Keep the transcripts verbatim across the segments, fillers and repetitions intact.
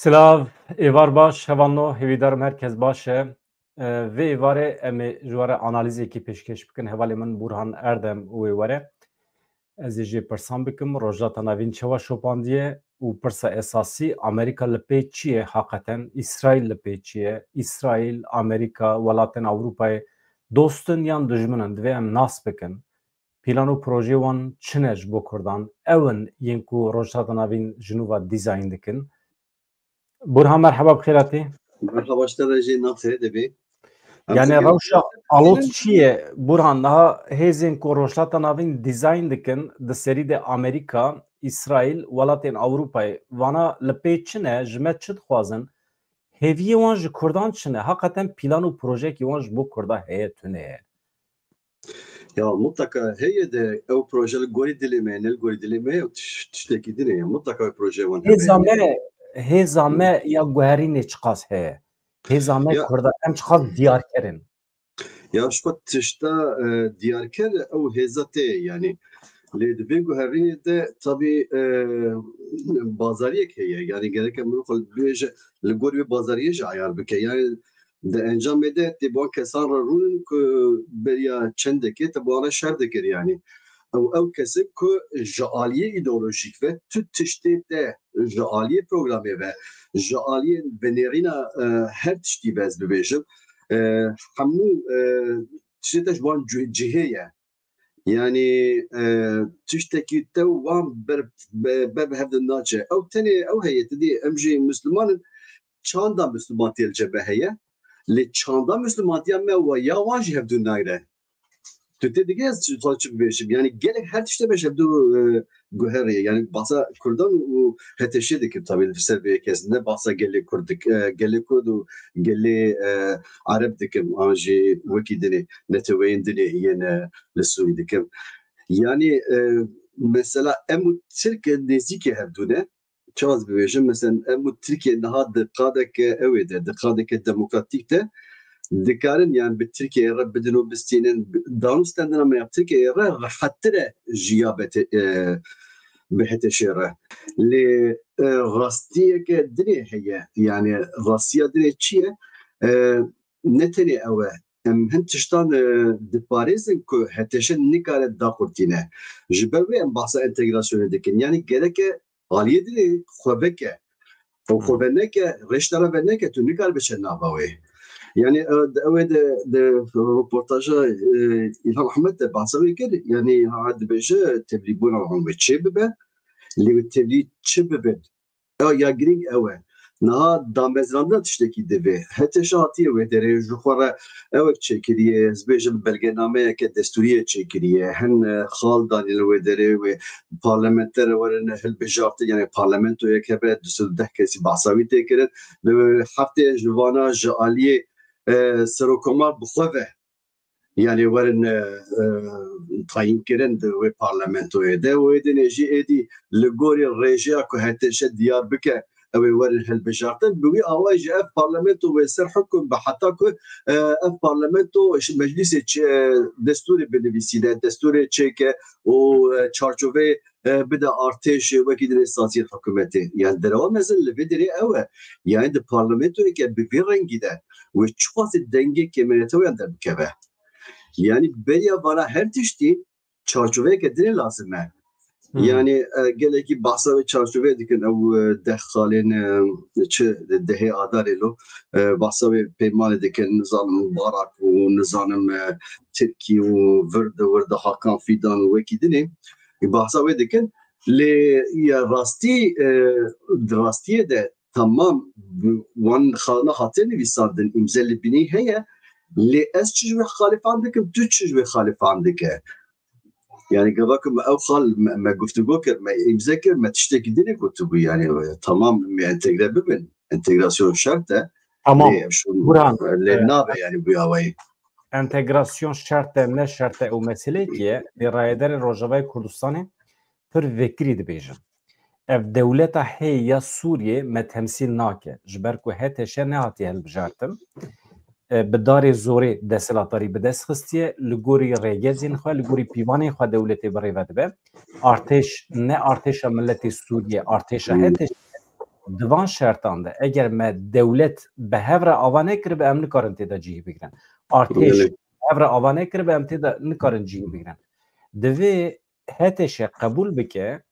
Silav, êvar baş, hevalno, hêvîdarim her kes baş e. E, vê êvarê em ê ji we re analîzekî pêşkêş bikin. Hevalê min Burhan Erdem wê were. Ez ê jê pirsan bikim, Rojhilata Navîn çawa şopandiye û pirsa esasî, Amerîka li pê çi ye haqeten? Îsraîl li pê çi ye? Îsraîl, Amerîka, welatên Ewropayê dost in yan dijmin in? Divê em nas bikin. Plan û projeyê wan çi ne ji bo Kurdan? Ew in yên ku Rojhilata Navîn ji nû ve dîzayn dikin. Burhan, merheba, bi xêr hatî. Merhaba, ji te re jî naxê dibê. Em Yani sê rewşa alot çi ye? Burhan, niha hêzên ku Rojhilata Navîn dîzayn dikin, di serî de Amerîka, Îsraîl, welatên Ewropayê, vana li pê çi ne, ji me çi dixwazin? Hêviyê wan ji Kurdan çi ne? Haqeten plan û projekî wan ji bo Kurda heye, tune ye? Ya mutlaka heye de ew proje li gorî dilê me, ne li gorî dilê me, ew tiş-, tiştekî din e. Ya mutlaka ew proje wan hebe. Hêza me, hêza me ya guherînê çiqas heye? Hêza me Ya. Kurda em çiqas diyarker in? Ya ji xwe tişta, e, diyarker ew hêza tê ye, yanî. Lê di vê guherînê de tabî, e, bazariyek heye. Yanî gerek e mirov xwe bibêje, li gor wê bazariyê jî ayar bike. Yanî di encamê de tê bi wan kesan re rûnin ku beriya çendekê te bi wan re şer dikir, yanî. Ew, ew kes in ku ji aliyê îdeolojîk ve tu tiştê te, ji aliyê programê ve, ji aliyê binêrîna, e, her tiştî ve ez bibêjim, e, hemû, e, tiştê te ji wan cih-, cihê ye. Yanî, e, tiştekî te û wan ber, be-, ber bi hev de naçe. Ew tenê ew heye, tu dî em jî Misliman in, çanda Mislimantiyê li cem me heye. Lê çanda Mislimantiya me û ya wan jî hevdû nayre. Tu tê digê ez çi, çi bibêjim? Yanî gelek her tiştê me ji hevdû, e, guherî. Yanî bahsa Kurdan û H T Ş'ê dikim tabî li ser vê yekê ez ne bahsa gelê Kurd dik-, e, gelê Kurd û gelê, e, Ereb dikim, an jî wekî dinê, neteweyên dinê yên, e, li Sûrî dikim. Yanî, e, mesela em û Tirk nêzîkê hevdû ne. Çawa ez bibêjim? Mesela em û Tirkiye niha di qadeke ew ê de, di qadeke demokratîk de dikarin, yani bi Tirkiyeyê re bidin û bistînin, danûstendina me ya Tirkiyeyê re rehettir e ji ya be te-, e, bi H T Ş'ê re. Lê, e, rastiyeke dinê heye, yani rastiya dinê çi ye? E, ne tenê ew e. Em hin tiştan, e, diparêzin ku H T Ş nikare daqurtîne. Ji ber wê em bahsa entegrasyonê dikin. Yani gereke aliyê dinê xwe veke. Ew xwe Hmm. veneke, rêştara veneke, tu nikare biçe nava wê. Yani, e, di, ew ê de, di roportaja, e, İlham Ahmet de bahsa wê kir. Yani, ha dibêje tevlîbûna wan wê çê bibe. Lê wê tevlî çi bibin? Ya, ya girîng ew e. Niha damezrandina tiştekî divê. H T Ş hatiye wê derê ji xwe re ew çêkiriye, ez bêjim belgenameyeke destûrî ye çêkiriye. Hin, e, xal danî li wê derê wê parlamenter werin hilbijartin, yani parlamentoyek hebe du sed û deh kesî behsa wî tê kirin. Li heftê ji vana ji aliyê, e, serokomar bi xwe ve, yani werin, e, e, tayîn kirin di wê parlamentoyê de. Wê dinê jî êdî li gorî rêjeya ku H T Ş diyar bike, ew ê werin hilbijartin. Bi wî awayî jî ev parlamento wê ser hukm be heta ku, e, ev parlamento ji meclîsê çi, e, destûrê binivîsîne, destûrê çêke û, e, çarçoveyê, e, bide artêşê wekî dinê saziyên hikûmetê. Yani derewa mezin li vê derê ew e. Yani di parlamentoyeke bi vî rengî de wê çiqasî dengê kêmenetewiyan derbikeve. Yani beriya vana her tiştî çarçoveyeke dinê lazim e. Hı hı. Yani, e, gelekî bahsa wê çarçoveyê dikin, ew, e, deh xalên, e, çi dehê adarê lo, e, bahsa wê peymanê dikin, nizanim Barak û nizanim, e, Tirkî û virdi, virdi Hakan Fidan û wekî dinê. Bahsa wê dikin. Lê ya rastî, e, di rastiyê de tamam, wan xalina hatiye nivîsandin, îmze li binî heye. Lê ez çi ji wê xalifan dikim, tu çi ji wê xalifan dike? Yani gava ku me ew xal me, me guftûgo kir, me îmze kir, me tiştekî dinê gotibû, yani, e, tamam, me entegre bibin. Entegrasyon şert e. Tamam. Lê ev şûn, Burhan, lê e, nabe, yani, bu awayî. Entegrasyon şert e, ne şert e, ew meseleyekî ye. Lê rayedarên Rojavayê Kurdistanê pir vekirî dibêjin. Ev dewleta hê ya Sûriyê me temsîl nake. Ji ber ku H T Ş nehatiye hilbijartin. E, bi darê zorê desthilatdarî bi dest xistiye, li gorî rêgezên xwe, li gorî pîvanên xwe dewletê bi rê ve dibe. Artêş ne artêşa miletê Sûriyê, artêşa Hmm. H T Ş. Di van şertan de eger me dewlet bi hev re ava nekiribe, em nikarin tê de cihî bigirin. Artêş Belê. bi hev re ava nekiribe, em tê de nikarin cihî bigirin. Divê H T Ş qebûl bike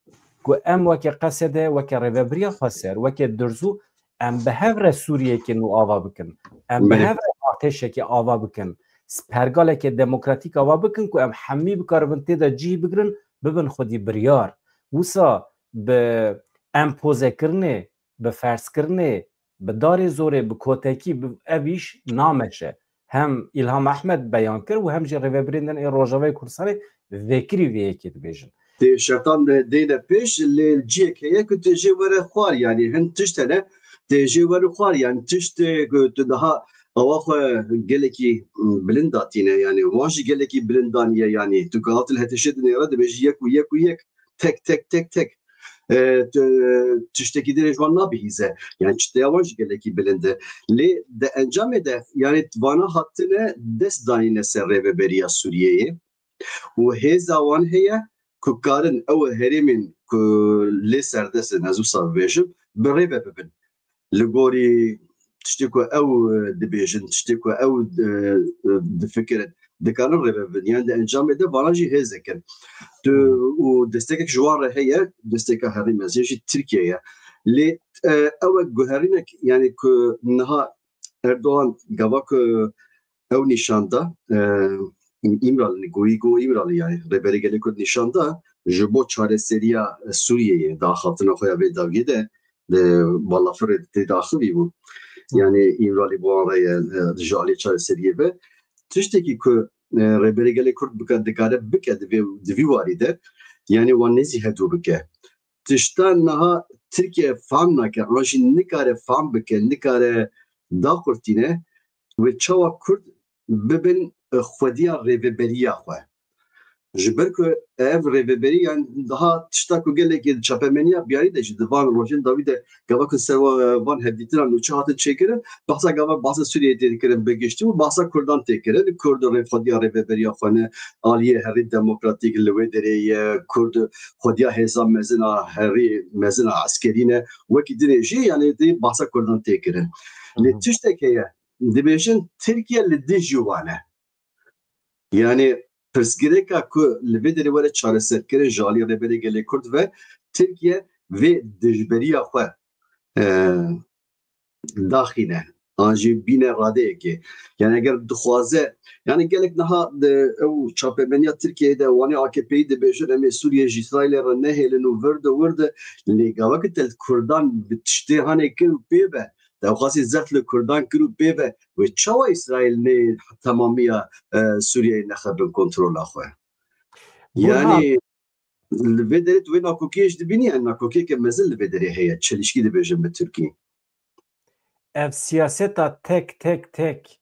ku em weke Qesede, weke Rêvebiriya Xweser, weke Durzû, em bi hev re Sûriyekê nû ava bikin. Em bi Belê. hev re artêşekê ava bikin. S-, pergaleke demokratîk ava bikin ku em hemî bikaribin tê de cihî bigirin, bibin xwedî biryar. Wisa bi empozekirinê, bi ferzkirinê, bi darê zorê, bi kotekî, bi ev îş nameşe. Hem Îlham Ehmed beyan kir û hem jî rêvebirên din ê Rojavayê Kurdistanê vekirî vê yekê dibêjin. Tê şertan de deyne pêş, lê ciyek heye ku tê jê were xwar, yanî hin tişt hene, tê jê were xwar, yanî tiştê ku tu daha awa xwe gelekî, mm, bilind datîne, yanî wan jî gelekî bilind daniye, yanî tu galat li H T Ş dinêre dibêjî yek û yek û yek, tek, tek, tek, tek. E, tu, tiştekî din ê ji wan nabihîze. Yanî çiteya wan jî gelekî bilind e. Lê di encamê de, yanî vana hatine dest danîne ser rêveberiya Sûriyeyê. Û hêza wan heye ku karin ew herêmên ku lê serdest in, ez wisa bibêjim, bi rê ve bibin. Li gorî tiştê ku ew, e, dibêjin, tiştê ku ew, e, e, difikirin, dikarin rê ve bibin. Yanî di encamê de vana jî hêzek in. Tu, û destekek ji wan re heye, desteka herî mezin jî Tirkiye ye. Lê, e, ew e guherînek, yanî ku niha Erdogan gava ku ew nîşan da, e, Îmralî, goyî go Îmralî, yanî Rêberê Gelê Kurd nîşan da, ji bo çareseriya Sûriyeyê di axaftina xwe ya vê dawiyê de, di balafirê tê de axivî bû. Yanî Îmralî bi wan re ye, e, ji alî çareseriyê ve. Tiştekî ku, e, Rêberê Gelê Kurd bika-, dikare bike di vê, di vî warî de, yanî wan nêzî hedû bike. Tişta niha Tirkiye fam nake, an jî nikare fam bike, nikare daqurtîne, wê çawa Kurd bibin, e, xwediya rêveberiya xwe. Ji ber ku ev rêveberî, yan daha tişta ku gelekî di çapemeniya biyarî de jî di van rojên dawî de gava ku ser wa-, van hevdîtina nûçe hatin çêkirin, behsa gava behsa Sûriyeyê tê dikirin bi giştî û behsa Kurdan tê kirin. Kurd rê xwediya rêveberiya xwe ne, aliyê herî demokratîk li wê derê ye, Kurd xwediya hêza mezin a herî mezin a eskerî ne. Wekî dinê jî, yanî, dê behsa Kurdan tê kirin. Lê Hı hı. tiştek heye, dibêjin Tirkiye li dijî wan e. Yanî pirsgirêka ku li vê derê were çareserkirin ji alî Rêberê Gelê Kurd ve, Tirkiye vê dijberiya xwe, e, daxîne, an jî bîne radeyekê. Yanî eger dixwaze, yanî gelek niha di ew çapemeniya Tirkiyeyê de wanê A K P'yî dibêjin, em ê Sûriye ji Îsraîlê re nehêlin û vir de wir de, lê gava ku te li Kurdan bi tiştê hanê kir û pê ve, te xwastî zeft li Kurdan kir û pê ve, wê çawa Îsraîl nê temamiya, e, Sûriyeyê nexe bin kontrola xwe? Burhan. Yanî li vê derê tu wê nakokiyê jî dibînî, yani nakokiyeke mezin li vê derê heye, çelişkî dibêjin bi tirkî. Ev siyaseta tek, tek, tek,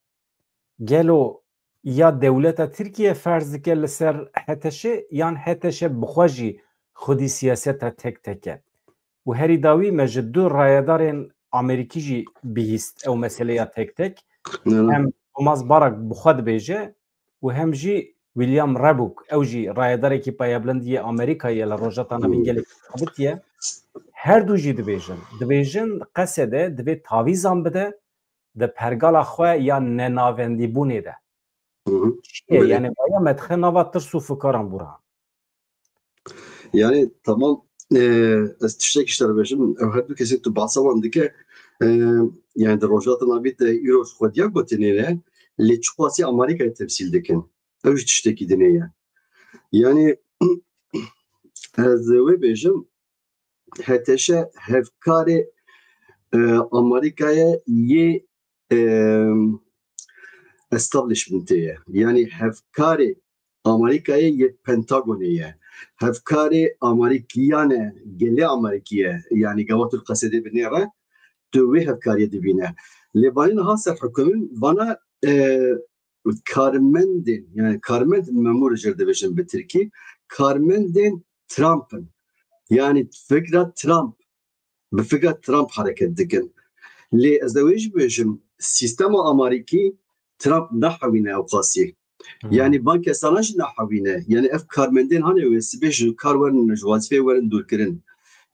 gelo ya dewleta Tirkiye ferz dike li ser H T Ş, yan H T Ş bi xwe jî xwedî siyaseta tek tek e? Û herî dawî me ji du rayedarên Amerîkî jî bihîst ew meseleya tek tek. Ne, ne. Hem Thomas Barak bi xwe dibêje û hem jî William Rabuk, ew jî rayedarekî payebilind yê Amerîkayê ye li Rojhilata Navîn Hmm. gelekî sabit ye. Her du jî dibêjin. Dibêjin Qesede divê tavîzan bide di pergala xwe ya nenavendîbûnê de. Hı hı. Çi ye? Belê. Yani vaya me dixe nava tirs û fikaran, Burhan. Yani tamam, e, ez tiştek ji te re bêjim. Ew her du kesên tu behsa wan dike, e, yani di Rojhilata Navîn de îro ji xwediya gotinê ne, lê çiqasî Amerîkayê temsîl dikin. Ew jî tiştekî dinê ye. Yani ez wê bêjim, H T Ş hevkarê, e, Amerîkayê yê, e, establishmentê ye. Yani hevkarê Amerîkayê yê Pentagonê ye. Hevkarê Amerîkiyan e, gelê Amerîkî ye. Yani gava tu li Qesedê binêre, tu wê hevkariyê dibîne. Lê banî niha ser hikûmin vana, e, karmendên, yani karmend memur jê re dibêjin bi tirkî, karmendên Trump in. Yani fikra Trump, bi fikra Trump hereket dikin. Lê ez de wê jî bêjim, sîstema Amerîkî Trump nahewîne ew qasî. Hmm. Yani van kesana jî nahewîne. Yani ev karmendên hanê wê sibê ji kar werin, ji wezîfeyê werin dûrkirin.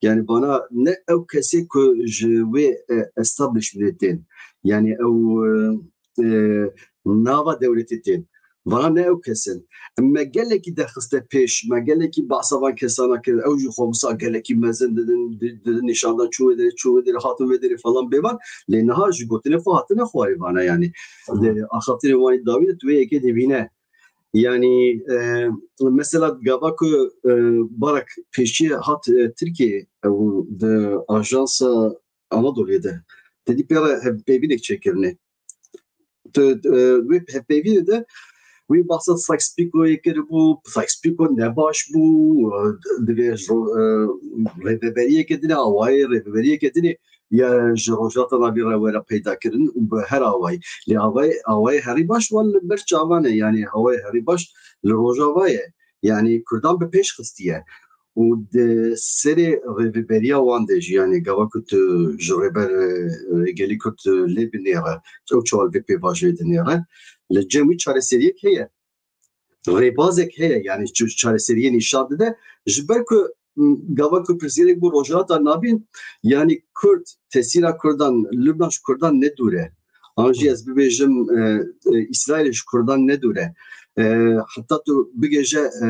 Yani vana ne ew kesê ku ji wê, e, establishmentê tên. Yani ew, e, e, nava dewletê tên. Vana ne ew kes in. Me gelekî derxiste pêş, me gelekî behsa van kesana kir. Ew jî xwe wisa gelekî mezin didin, di-, didin nîşandan çû wê derê, çû wê derê, hatin wê derê falan bêvan. Lê niha ji gotinê xwe hatine xwarê vana yani. Tamam. Di axaftinê wan dawî de tu wê yekê dibîne. Yani, e, mesela gava ku, e, Barak pêşî hat, e, Tirkiyeyê, e, û di ajansa Anadolu'yê de. Te dî pê re hevpeyvînek çêkirine. Tu, e, wê hevpeyvînê de wî bahsa Sykes-Pico'yê kiribû, Sykes-Pico nebaş bû, e, divê ji ro-, e, rêveberiyeke din e, awayê rêveberiyeke din e, ya ji Rojhilata Navîn re were peyda kirin û bi her awayî. Lê awayê, awayê herî baş wan li ber çavan e, yani awayê herî baş li Rojava ye. Yani Kurdan bi pêş xistiye. Û di serê rêveberiya wan de jî, yani gava ku tu ji rêber, e, gelî Kurd lê binêre, ew çawa li vê pêvajoyê dinêre, li cem wî çareseriyek heye. Rêbazek heye, yani çi-, çareseriyê nîşan dide. Ji ber ku, m, gava ku pirsgirêk bû Rojhilata Navîn, yani Kurd, tesîra Kurdan, Lubnan ji Kurdan ne dûr e. An jî ez bibêjim, e, e, Îsraîl ji Kurdan ne dûr e. E, heta tu bigêje, e,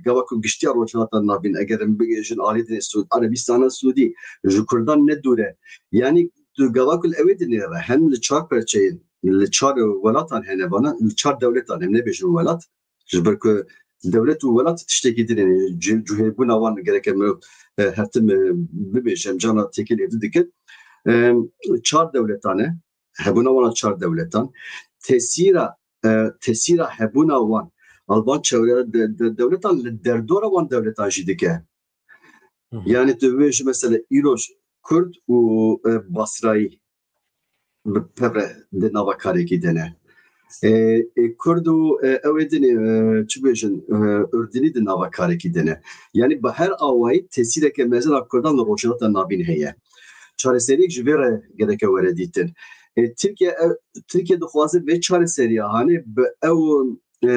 gava ku giştiya Rojhilata Navîn, eger em bigêjin alî dinê Sûd-, Erebistana Sûdî, ji Kurdan ne dûr e. Yani tu gava ku li ewê dinêre, hem li çar perçeyên, li çar welatan hene vana, li çar dewletan, em nebêjin welat. Ji ber ku dewlet û welat tiştekî din e. Cih-, cihêbûna wan gereke mirov, e, her tim, e, bibêje, em cana têkilê din dikin. E, çar dewletan e, hebûna wan a çar dewletan. Tesîra, e, tesîra hebûna wan, al van çewre de, de, dewletan li derdora wan dewletan jî dike. Hı hı. Yani tu bibêjî mesela îro Kurd û, e, Basrayî bi pevre di nava karekî de ne. E, e, Kurd û, e, ew ê dinê, e, çi bêjin, e, Urdinî di nava karekî de ne. Yani bi her awayî tesîreke mezin a Kurdan li Rojhilata Navîn heye. Çareseriyek ji vê re gereke were dîtin. E, Tirkiye, e, Tirkiye dixwaze vê çareseriya hanê bi ew, e,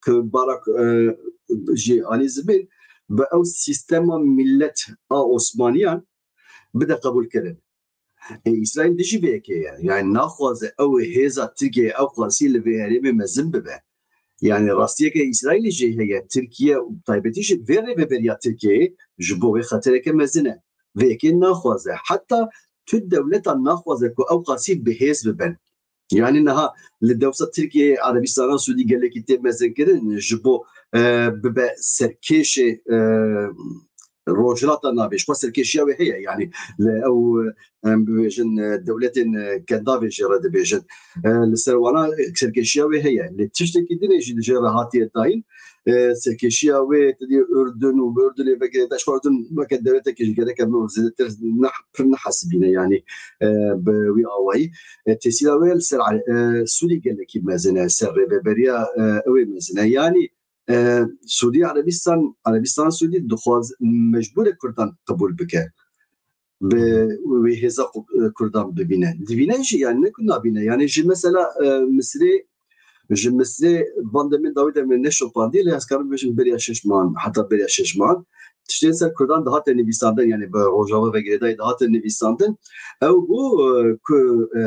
ku Barak, e, jî anî zimên, bi ew sîstema millet a Osmaniyan bide qebûlkirin. E, Îsraîl dijî vê yekê ye. Yani naxwaze ew hêza Tirkiyeyê ew qasî li vê herêmê mezin bibe. Yani rastiyeke Îsraîlê jî heye. Tirkiye û taybetî jî vê rêveberiya Tirkiyeyê ji bo wê xetereke mezin e. Vê yekê naxwaze. Heta tu dewletan naxwaze ku ew qasî bi hêz bibin. Yani niha li dewsa Tirkiye, Erebistana Sûdî gelekî tê mezinkirin ji bo, e, bibe serkêşê, e, Rojhilata Navîn. Ji xwe serkêşiya wê heye. Yani li ew, em bibêjin, e, dewletên, e, Kendavê jê re dibêjin. E, li ser wana serkêşiya wê heye. Lê tiştekî din ê jî jê re hatiye dayîn. E, serkêşiya wê, te dî Urdun û bi Urdunê vegire, te ji xwe Urdun weke dewletekê jî gereke mirov zêdetir ne, pir nehesibîne, yani, e, bi wî awayî. E, tesîra wê li ser, e, Sûdî gelekî mezin e, ser rêveberiya, e, ew ê mezin e. Yani, e, Sûdî Erebistan, Erebistan Sûdî dixwaz, mecbûr e Kurdan qebûl bike. Bi wê hêza ku, e, Kurdan bibîne. Dibîne jî, yani ne ku nabîne. Yani ji mesela, e, Misrê, ji Misrê van demên dawî de me neşopandî, lê ez karim bêjim beriya şeş man, heta beriya şeş man. Tiştên ser Kurdan dihate nivîsandin, yani bi Rojava ve girêdayî dihate nivîsandin. Ew bû, e, ku, e,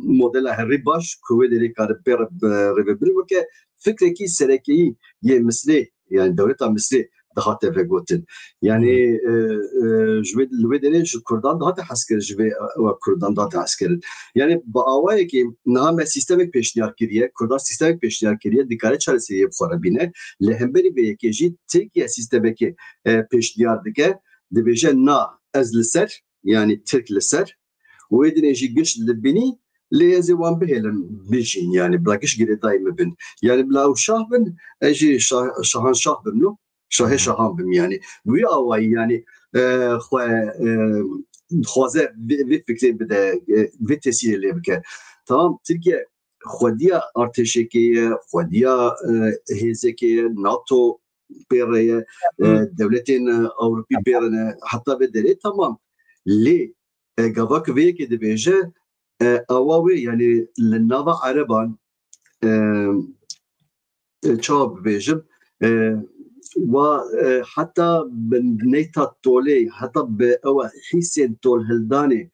modela herî baş, ku wê derê kare pê re, e, rêvebirî bike, fikrekî serekeyî yê Misrê, yani dewleta Misrê dihate vegotin. Yani, e, e, ji wê, li wê derê ji Kurdan dihate hezkirin, ji vê, e, Kurdan dihate hezkirin. Yani bi awayekî niha me sîstemek pêşniyar kiriye, Kurdan sîstemek pêşniyar kiriye, dikare çareseriyê bi xwe re bîne. Li hemberî vê yekê jî Tirkiye sîstemekê, e, pêşniyar dike, dibêje na ez li ser, yani Tirk li ser, û wê dinê jî giş li binî, lê ez ê wan bihêlim bijîn, yani bila giş girêdayî min bin. Yani bila ew şah bin, ez jî şah, şahan şah bim, no? Şahê şahan bim yani. Bi wî awayî yani, e, xwe, e, dixwaze vê, vê fikrê bide, e, vê tesîrê lê bike. Tamam, Tirkiye xwediya artêşekê ye, xwediya, e, hêzekê ye, nato pê re ye, e, dewletên, e, Ewropî pê re ne, heta vê derê tamam. Lê, e, gava ku vê yekê dibêje, e, awa wê, yani li nava Ereban, e, e, çawa bibêjim, e, wa e, heta bi neyta tolê, heta bi ew hîsên tolhildanê,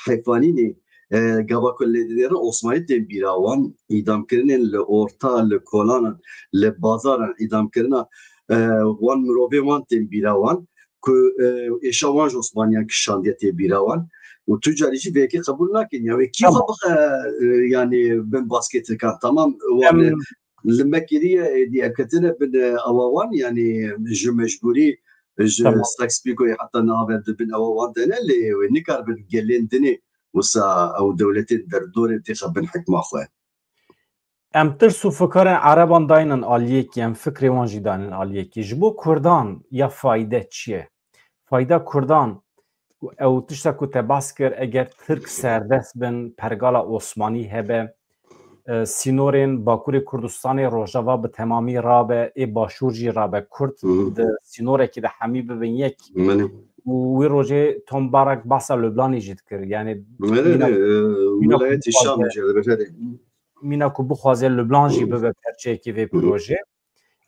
heyfanînê, e, gava ku lê dinêrin Osmanî tên bîra wan, îdamkirinên li orta, li kolanan, li bazaran, îdamkirina e, wan mirovê wan tên bîra wan ku e, êşa wan ji Osmaniyan kişandiye tê bîra wan. Û tu carî jî vê yekê qebûl nakin. Ya wê kî xwe bixe e, yanî bin baskê Tirkan? Tamam, wan li me kiriye êdî ev ketine bin e, awa wan, yanî ji mecbûrî, ji Sykes-Picoyê heta niha ve di bin awa wan de ne, lê wê nikaribin gelên dinê wisa ew dewletên derdorê têxe bin hikma xwe. Em tirs û fikarên Ereban daynin aliyekî, em fikrê wan jî daynin aliyekî. Ji bo Kurdan ya fayde çi ye? Fayda Kurdan, ew tişta ku te bas kir, eger Tirk serdest bin, pergala Osmanî hebe, e, sînorên Bakurê Kurdistanê Rojava bi temamî rabe, ê Başûr jî rabe, Kurd Hı hı. di sînorekî de hemî bibin yek. Belê. Û wî rojê Tom Barak bahsa Lubnanê jî dikir. Yani Belê, mîna, e, mîna ku welayetî Şam bixwaze, jî, belê. Mîna ku bixwaze Lubnan jî bibe perçeyekî vê Hı hı. projê.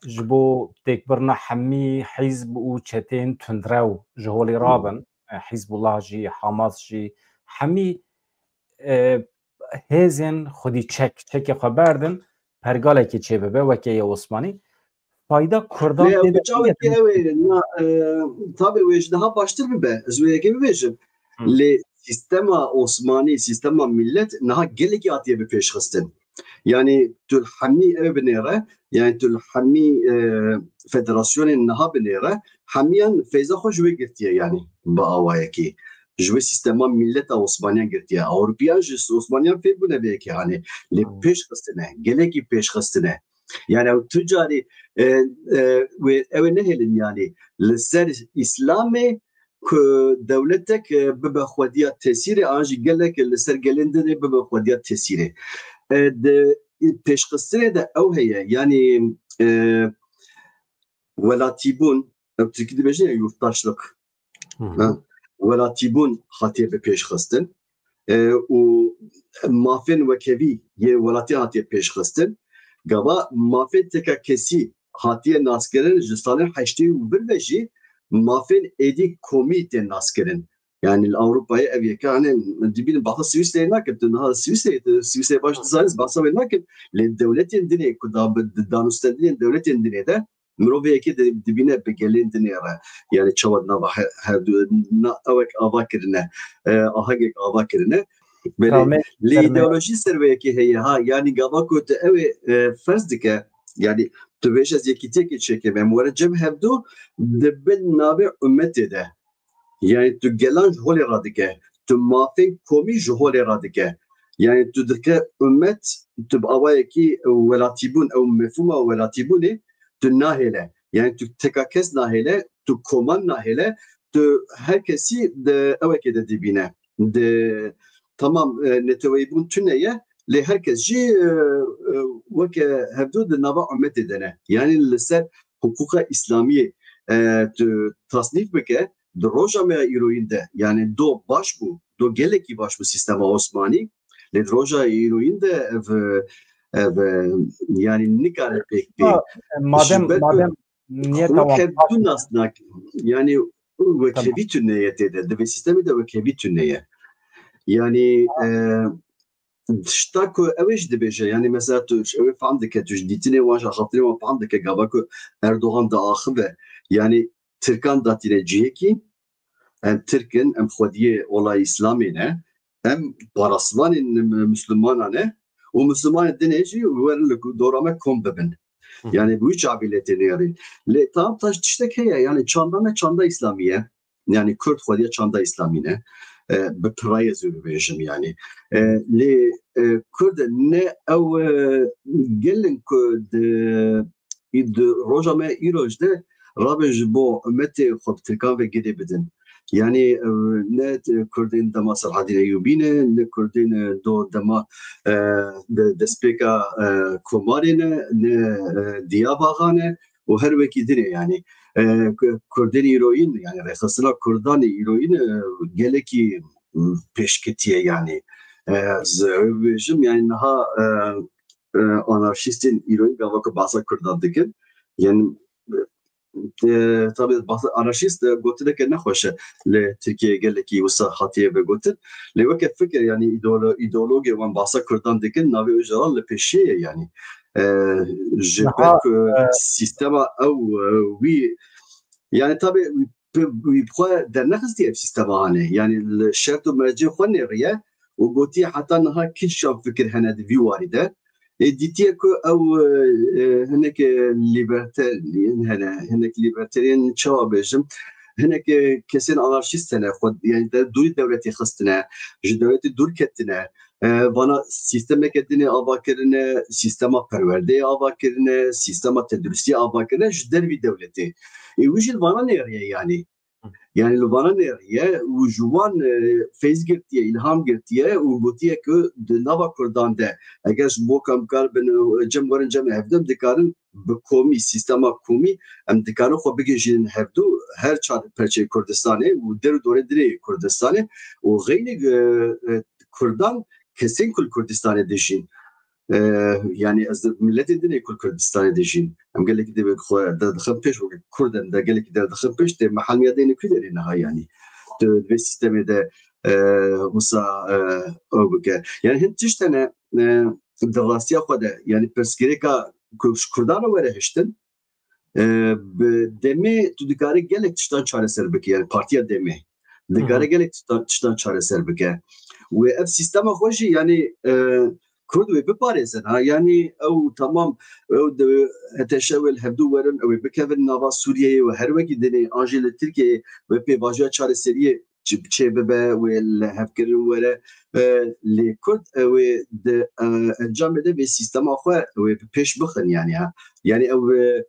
Ji bo têkbirina hemî hîzb û çeteyên tundrew ji holê Hı hı. rabin. E, Hîzbullah jî, Hamas jî, hemî, e, hêzên xwedî çek, çekê xwe berdin, pergalekê çêbibe, weke yê Osmanî. Fayda Kurdan Lê ew tê de bi çawa çi ye? Ew ê, na, e, tabi wê ji niha baştir bibe. Ez wê yekê bibêjim. Hı. Lê sîstema Osmanî, sîstema millet niha gelekî hatiye bi pêş xistin. Yani tu li hemî ew binêre, yani tu li hemî, e, federasyonên niha binêre, hemiyan feyza xwe ji wê girtiye yani bi awayekî. Ji wê sîstema milleta Osmaniyan girtiye. Ewropiyan ji Osmaniyan fêr bûne vê yekê hanê. Lê Hmm. pêş xistine, gelekî pêş xistine. Yani ew tu carî, e, e, wê, ew ê nehêlin yani. Li ser Îslamê ku dewletek, e, bibe xwediya tesîrê, an jî gelek li ser gelên din ê bibe xwediya tesîrê. E, di pêşxistinê de ew heye, yanî, e, welatîbûn, ev tirkî dibêjin ya yurttaşlık. Hı hı. Ha, welatîbûn hatiye bi pêşxistin. E, û mafên wekhevî yê welatî hatiye pêşxistin. Gava mafên teka kesî hatiye naskirin, ji salên heştê û vir ve jî mafên êdî komî tên naskirin. Yani li Ewropayê ev yeke, hani, dibînin, bahsa Swîsreyê nakin, tu niha Swîsreyê, tu Swîsreyê baş dizanî, bahsa wê nakin, lê dewletên dinê ku da bi, di danûstendinên dewletên dinê de mirovê yekê di, dibîne bi gelên dinê re. Yani çawa nava he-, her du, na, ewek ava kirine, e, ahengek ava kirine. Belê, Tamam, lê tamam. Îdeolojî ser vê yekê heye ha, yani gava ku tu ew ê, e, ferz dike, yani tu vêje ez yekîtiyekê çêkim, em were cem hevdu di bin navê ummetê de. Yani tu gelan ji holê radike, tu mafên komî ji holê radike. Yani tu dike ummet, tu bi awayekî welatîbûn, ew mefhûma welatîbûnê tu nahêle. Yani tu teka kes nahêle, tu koman nahêle, tu her kesî di ewekê de dibîne. Di, tamam, e, neteweyîbûn tune ye, lê her kes jî, e, e, weke hevdu di nava ummetê de ne. Yani li ser hiqûqa Îslamiyê, e, tu tasnîf bike, di roja me ya îroyîn de, yani do baş bû, do gelekî baş bû sîstema Osmanî, lê di roja îroyîn de ev, ev, yani nikare pêk bê. Ha, madem, Ji ber ku madem niyeta hûn wan hevdu nas nakin, yani wekhevî Tamam. tune ye tê de, di vê sîstemê de wekhevî tune ye. Yani, e, tişta ku ew ê jî dibêje, yani mesela tu, ew ê fehm dike, tu ji dîtinê wan, ji axaftinê wan fehm dike, gava ku Erdogan diaxive, yani Tirkan datîne cihekî, em Tirk in, em xwediyê ola Îslamê ne, em parasvanên Mislimanan e û Mislimanên dinê jî werin li dora me kom bibin. Hı hı. Yani bi wî çavî lê tê nêrîn. Lê tam taş tiştek heye, yani çanda me çanda Îslamî ye. Yani Kurd xwediya çanda Îslamî ne. E, bi pirayê ez ê bibêjim yani. E, lê, e, Kurd ne ew, e, gelin ku di, di roja me îroj de rabe ji bo ummetê xwe bi Tirkan ve girê bidin. Yani, e, ne Kurdên dema Selahedîn Eyûbî ne, ne Kurdên, e, do dema, e, de-, destpêka, e, Komarê ne, ne, e, Diyabaxa ne, û her wekî din e, yani, e, Ku-, Kurdên îroyîn, yani rêxistina Kurdan îroyîn, e, gelekî, m, pêşketiye, yani. E, ez bêjim, yani niha, e, e, anarşîstên îroyîn gava ku behsa Kurdan dikin, yani, e, E, tabii bahsa anarşîst, e, gotineke nexweş e li Tirkiyeyê gelekî wisa hatiye vegotin. Lê weke fikir, yanî îdeolo-, îdeologê wan bahsa Kurdan dikin, navê Ocalan li pêşiyê ye yanî. E, ji Niha, ber ku e, sîstema ew, e, wî, yanî tabii wî bi, wî bi xwe dernexistiye ev sîstema hane. Yanî li şert û mercê xwe nêriye û gotiye heta niha kî şan fikir hene di vî warî de. Ê dîtiye ku ew, e, e, hinek, e, libertarian hene, hinek libertarian çawa bêjim, hinek, e, kesên anarşîst hene, xwe, yani de dûrî dewletê xistine, ji dewletê dûr ketine. E, vana sîstemeke dinê ava kirine, sîstema perwerdeyê ava kirine, sîstema tenduristiyê ava kirine ji dervî dewletê. Ê wî jî li vana nêriye yani. Yani li vana nêriye û ji wan, e, feyz girtiye, îlham girtiye û gotiye ku di nava Kurdan de eger ji bo ku em karibin, e, cem werin cem hevdem dikarin bi komî, sîstema komî em dikarin xwe bigihîjînin hevdu her çar perçeyê Kurdistanê û der û dorê dirê Kurdistanê û xeynî, e, e, Kurdan kesên ku li Kurdistanê dijîn. E, yani ez miletê din ê ku li Kurdistanê dijîn. Em gelekî divê xwe derdixin pêş, wekî Kurd em de gelekî derdixin pêş, tê mehal miya deyne ku derê niha yani. Tu di vê sîstemê de, e, wisa, e, ew bike. Yani hin tişt hene, e, di rastiya xwe de, yani pirsgirêka ku ji Kurdan re were hiştin, e, bi demê tu dikarî gelek tiştan çareser bike, yani partiya demê. Dikare Hı hı. gelek tiştan, tiştan çareser bike. Wê ev sîstema xwe jî, yani, e, Kurd wê biparêzin. Ha, yani ew tamam, ew di H T Ş wê li hevdû werin, ew ê bikevin nava Sûriyeyê û her wekî dinê, an jî li Tirkiyeyê wê pêvajoya çareseriyê çi, çê bibe, wê li hevkirin were. E, lê Kurd ew ê di, e, encamê de vê sîstema xwe wê bi pêş bixin, yani ha. Yani ew,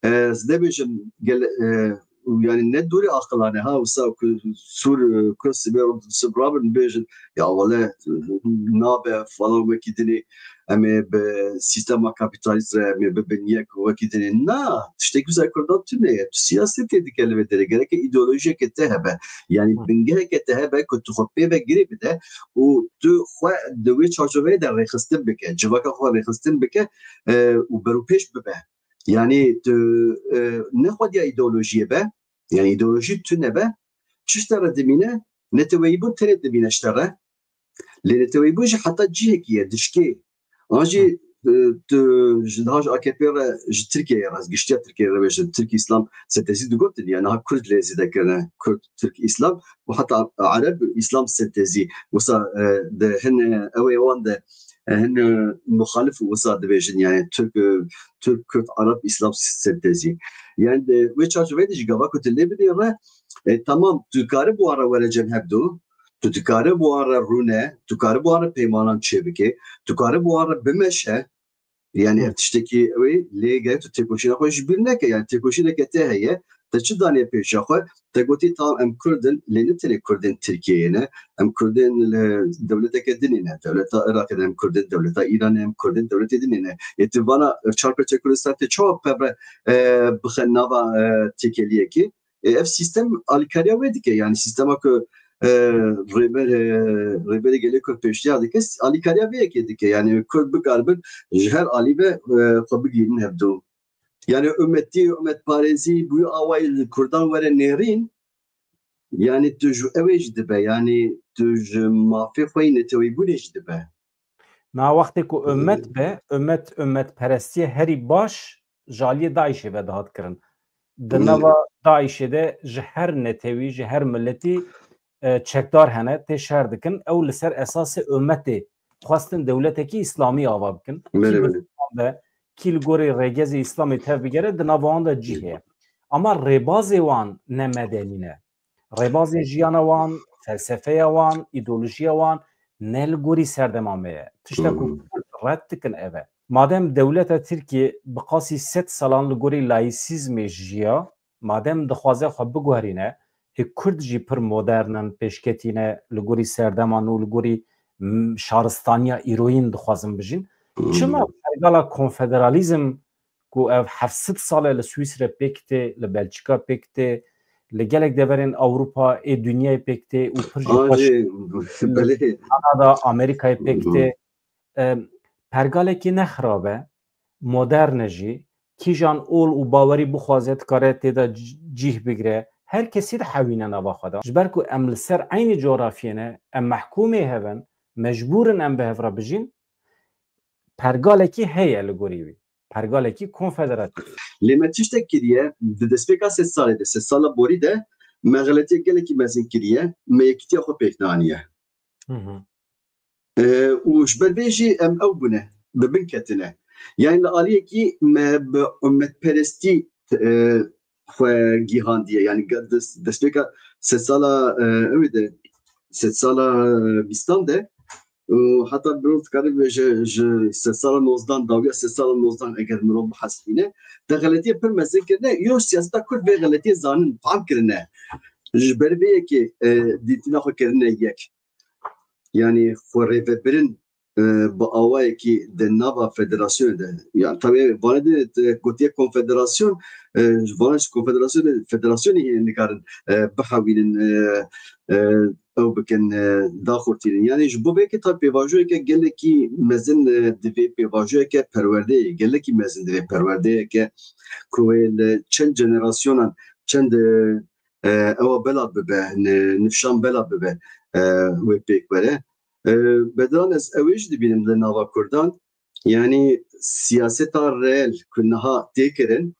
e, ez nebêjim gel, e, yani ne dûrê aqilane ha, wisa ku Sûr, e, ku sibê sib rabin bêjin, ya wele, e, nabe falan wekî dinê, em ê bi sîstema kapîtalîst re em ê bibin yek wekî dinê. Na, tiştekî wisa Kurdan tune ye. Tu siyasetê dike li vê derê. Gereke îdeolojiyeke te hebe. Yani Hı. bingeheke te hebe ku tu xwe pê ve girê bide û tu xwe di wê çarçoveyê de rêxistin bike. Civaka xwe rêxistin bike, e, û berûpêş bibe. Yani tu, e, ne xwediya îdeolojiyê be, yani îdeolojî tune be, çi ji te re dimîne, neteweyîbûn tenê dimîne ji te re. Lê neteweyîbûn jî heta cihekî ye, dişkê. An jî, e, tu ji niha ji A K P re, ji Tirkiyeyê re, giştiya Tirkiyeyê re bêjin, Tirk Îslam sentezî digotin, yani niha Kurd lê zêde kirine, Kurd, Tirk, Îslam û heta Ereb Îslam sentezî. Wisa, e, di hin, e, ew ê wan de, e, hin, e, muxalif wisa dibêjin, yani Türk, e, Türk, Kürt, Arap, İslam sentezi. Yani de wê çarçoveyê de jî gava ku tu lê binêre, e, tamam, tu dikarî bi wan re were cem hevdu, tu dikarî bi wan re rûne, tu dikarî bi wan re peymanan çêbike, tu dikarî bi wan re bimeşe. Yani Hı. ev tiştekî ew ê, lê gerek tu têkoşîna xwe ji bîr neke. Yani têkoşîneke te heye, te çi daniye pêşiya xwe? Te gotî, tamam, em Kurd in, lê ne tenê Kurdên Tirkiyeyê ne, em Kurdên li dewleteke dinê ne, dewleta Iraqê ne, em Kurdên dewleta Îranê, em Kurdên dewletê dinê ne. Yê tu vana çar perçe Kurdistan tê çawa pevre, e, bixe nava, e, têkeliyekê? E, ev sîstem alîkariya wê dike, yani sîstema ku, e, rêber, e, rêberê gelê Kurd pêşniyar dike, alîkariya vê yekê dike. Yani Kurd bikaribin ji her alî ve, e, xwe bigihînin hevdu. Yani ummetî, ummetparêzî bi wî awayî li Kurdan were nêrîn, yani tu ji ew ê jî dibe, yani tu ji mafê xwe yî neteweyîbûnê jî dibe. Na wextê ku Ee, ummet be, ummet, ummetperestiye herî baş ji aliyê DAIŞê ve dihat kirin. Di Ee, nava DAIŞê de ji her netewî, ji her miletî, e, çekdar hene, tê şer dikin. Ew li ser esasê ummetê xwestin dewletekî îslamî ava bikin. Kî Belê, bi belê. Îslam be, kî li gorî rêgezê îslamê tev bigere, di nava wan de cî heye. Ama rêbazê wan ne medenî ne. Rêbazê jiyana wan, felsefeya wan, îdeolojiya wan ne li gorî serdema me ye. Tişta ku Hmm. Kurd red dikin ev e. Madem dewleta Tirkiyê bi qasî sed salan li gorî laîsîzmê jiya, madem dixwaze xwe biguherîne, ê Kurd jî pir modern in, pêşketî ne, li gorî serdema nû, li gorî, m, şaristaniya îroyîn dixwazin bijîn. Hmm. Çima pergala konfederalîzm ku ev heft sed sal e li Swîsre pêk tê, li Belçîka pêk tê, li gelek deverên Ewropa ê dinyayê pêk tê û pir jî xweş An jî, li belê. Kanada, Amerîkayê pêk tê. Em, pergalekî ne xirab e, modern e jî, kîjan ol û bawerî bixwaze dikare tê de c-, cîh bigire. Her kesî dihewîne nava xwe de. Ji ber ku em li ser eynî coğrafiyê ne, em mehkûmê hev in, mecbûr in em bi hev re bijîn, pergalekî heye li gorî wî. Pergalekî konfederatîf. Lê me tiştek kiriye, di destpêka sed salê de, sed sala borî de, me xeletiyek gelekî mezin kiriye, me yekîtiya xwe pêk neaniye. Hı hı. E, û ji ber vê jî em ew bûne, bi bin ketine. Yani li aliyekî me bi ummetperestî, e, xwe gihandiye. Yani ge-, des-, destpêka sed sala, e, ew de, sed sala, e, bîstan de, û heta mirov dikare bibêje ji sed sala nozdan, dawiya sed sala nozdan eger mirov bihesibîne, te xeletiyê pir mezin kirine, yo siyaseta Kurd vê xeletiyê zanin, fam kirine. Ji ber vê yekê, e, dîtina xwe kirine yek. Yani xwe rêvebirin, e, bi awayekî di nava federasyonê de. Yani tabii vane de, e, gotiye konfederasyon, e, vane ji konfederasyonê, federasyonê nikarin, e, bihewînin, e, e, ew bikin, e, daxurtînin. Yani ji bo vê yekê tabii pêvajoyeke gelekî mezin, e, divê pêvajoyeke perwerdeyê, gelekî mezin divê perwerdeyeke ku wê li çend jenerasyonan, çend, e, e, ewa bela bibe, ni-, nifşan bela bibe, e, wê pêk were. E, Bedran, ez ew ê jî dibînim li nava Kurdan, yani siyaseta reel ku niha tê kirin,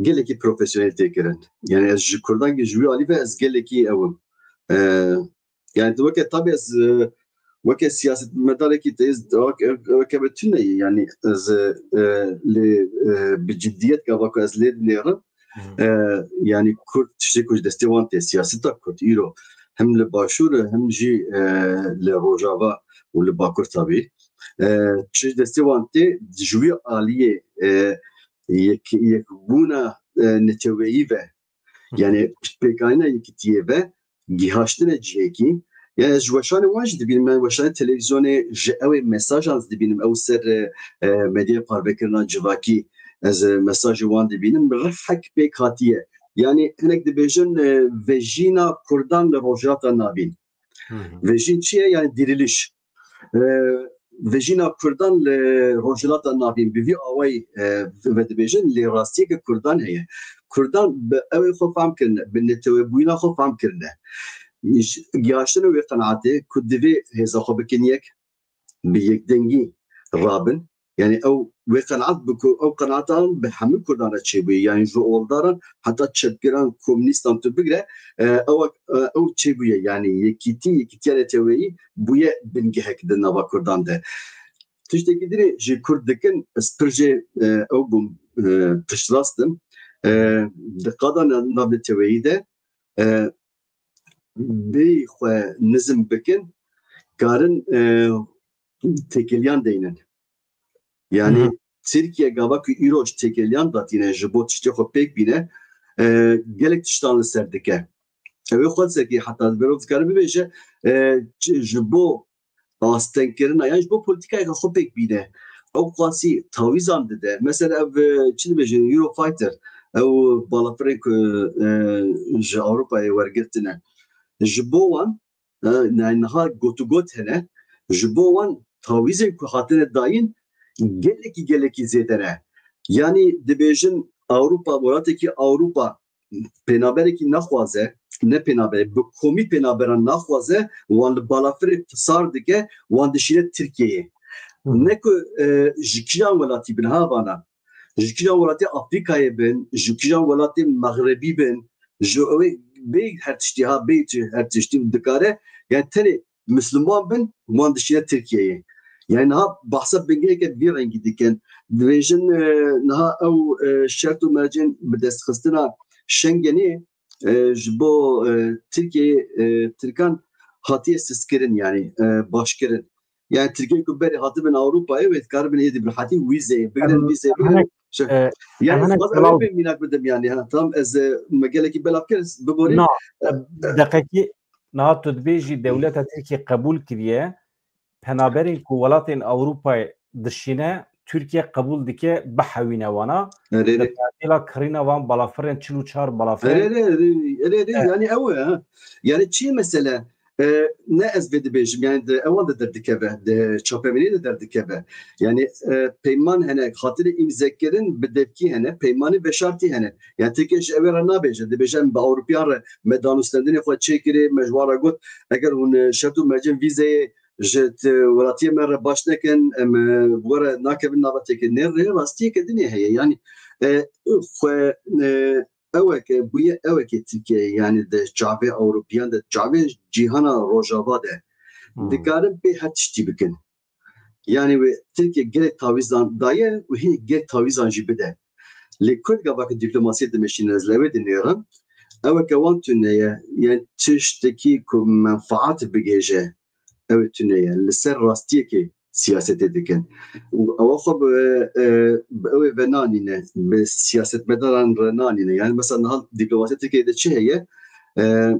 gelekî profesyonel tê kirin. Yani ez ji Kurdan, ji wî alî ve ez gelekî ew im. E, yani tu weke tabi ez, e, weke siyasetmedarekî te ez weke, weke me tune ye. Yani ez, e, lê, e, bi ciddiyet gava ku ez lê dinêrim. Hı hı. E, yani Kurd tiştê ku ji destê wan tê, siyaseta Kurd îro hem li Başûr hem jî, e, li Rojava û li Bakur tabi. E, çi ji destê wan tê, ji wî aliyê, e, yek, yekbûna, e, neteweyî ve, yani pêkanîna yekîtiyê ve gihaştine cihekî. Yani ez ji weşanê wan jî dibînim, yani weşanê televîzyonê ji ew ê mesajan ez dibînim, ew ser, e, e, medyaya parvekirina civakî ez, e, mesajê wan dibînim. Rihek pêk hatiye. Yani hinek dibêjin, e, vejîna Kurdan li Rojhilata Navîn. Hı hı. Vejîn çi ye? Yani diriliş. E, vejîna Kurdan li Rojhilata Navîn bi vî awayî, e, vedibêjin, lê rastiyeke Kurdan heye. Kurdan bi ew ê xwe fam kirine, bi netewebûyîna xwe fam kirine. Ji, gihaştine wê qenaetê ku divê hêza xwe bikin yek, bi yekdengî rabin. Yani ew wê qenaet bi ku ew qenaeta bi hemû Kurdan re çêbûye. Yani ji oldaran heta çepgiran, komunîstan tu bigire, e, ew, e, ew çêbûye. Yani yekîtî, yekîtiya neteweyî bûye bingehek di nava Kurdan de. Tiştekî din ê ji Kurd dikin, ez pir jê, e, ew bûm, e, piştrast im. E, di qada na-, navneteweyî de, e, bê xwe nizm bikin, karin, e, têkiliyan deynin. Yani Hı hı. Tirkiye gava ku îro ji têkiliyan datîne ji bo tiştê xwe pêk bîne, e, gelek tiştan li ser dike. Ew ê xwe sekî heta merov dikare bibêje, e, çi, ji bo astengkirina yan ji bo polîtîkayeke xwe pêk bîne. Ew qasî tawîzan dide. Mesela ev, e, çi dibêjin, Eurofighter, ew balafirên ku, e, ji Ewropayê wergirtine. Ji bo wan, e, yani niha gotugot hene, ji bo wan tawîzên ku hatine dayîn gelekî, gelekî zêde ne. Yani dibêjin Ewropa, welatekî Ewropa pênaberekî naxwaze, ne pênaberê, bi komî pênaberan naxwaze, wan li balafirê fisar dike, wan dişîne Tirkiyeyê. Hı. Ne ku, e, ji kîjan welatî bin ha vana, ji kîjan welatê Afrîkayê bin, ji kîjan welatê Mexrebî bin, ji ew ê bê her tiştî ha, bê çi her tiştî dikare, yani tenê Misliman bin, wan dişîne Tirkiyeyê. Yani niha behsa bingeheke vî rengî dikin. Dibêjin, e, niha ew, e, şert û mercên bi destxistina Şengenê, e, ji bo, e, Tirkiyeyê, e, Tirkan hatiye sizkirin, yani, e, başkirin. Yani Tirkiyeyê ku berê hatibin Ewropayê, wê dikaribin êdî bi rehetî wîzeyê bigrin, Em, vîzeyê em bigrin. hinek, Şe-, e, yani em ez hinek baz ew ê belav bê mînak bidim yani. Ha, tam ez, e, me gelekî belav kir, ez biborî. Na, E, e, deqekî, niha tu dibêjî dewleta Tirkiyê qebûl kiriye, penaberên ku welatên Ewropayê dişîne, Tirkiye qebûl dike, bihewîne wana. Erê, erê. Li tadîla kirîna van balafirên çil û çar balafirên. Erê, erê, erê, erê, erê, Evet. Yani ew e, ha. Yani çi ye mesele? E, ne ez vê dibêjim, yani di ewan de derdikeve, di çapemeniyê de derdikeve. Yani e, peyman hene, xatirê îmzekirin bi devkî hene, peymanê veşartî hene. Yani Tirkiye ji ew ê re nabêje, dibêje em bi Ewropiyan re me danûstendinê xwe çêkirê, me ji wan re got, eger hûn e, şert û mercên vîzeyê ji t-, welatiyê me re baş nekin, em e, bi we re nakevin nava têkê. Nê rê rastiyeke dinê heye. Yani e, xwe e, eweke bûye, eweke Tirkiye, yani di çavê Ewropiyan de, çavê cîhana Rojava de Hmm. dikarin pê her tiştî bikin. Yani wê Tirkiye gelek tawîzan daye û hê gelek tawîzan jî bide. Lê Kurd gava ku dîplomasiyê dimeşîne, ez li wê dinêrim. Eweke wan tune ye, yani tiştekî ku menfaat bigêje, ew tune ye. Li ser rastiyekê siyasetê dikin. Û ewa xwe bi, e, bi ew ê venanîne, bi siyasetmedaran re nanîne. Yani mesela niha dîplomasiya Tirkiyeyê de çi heye? E,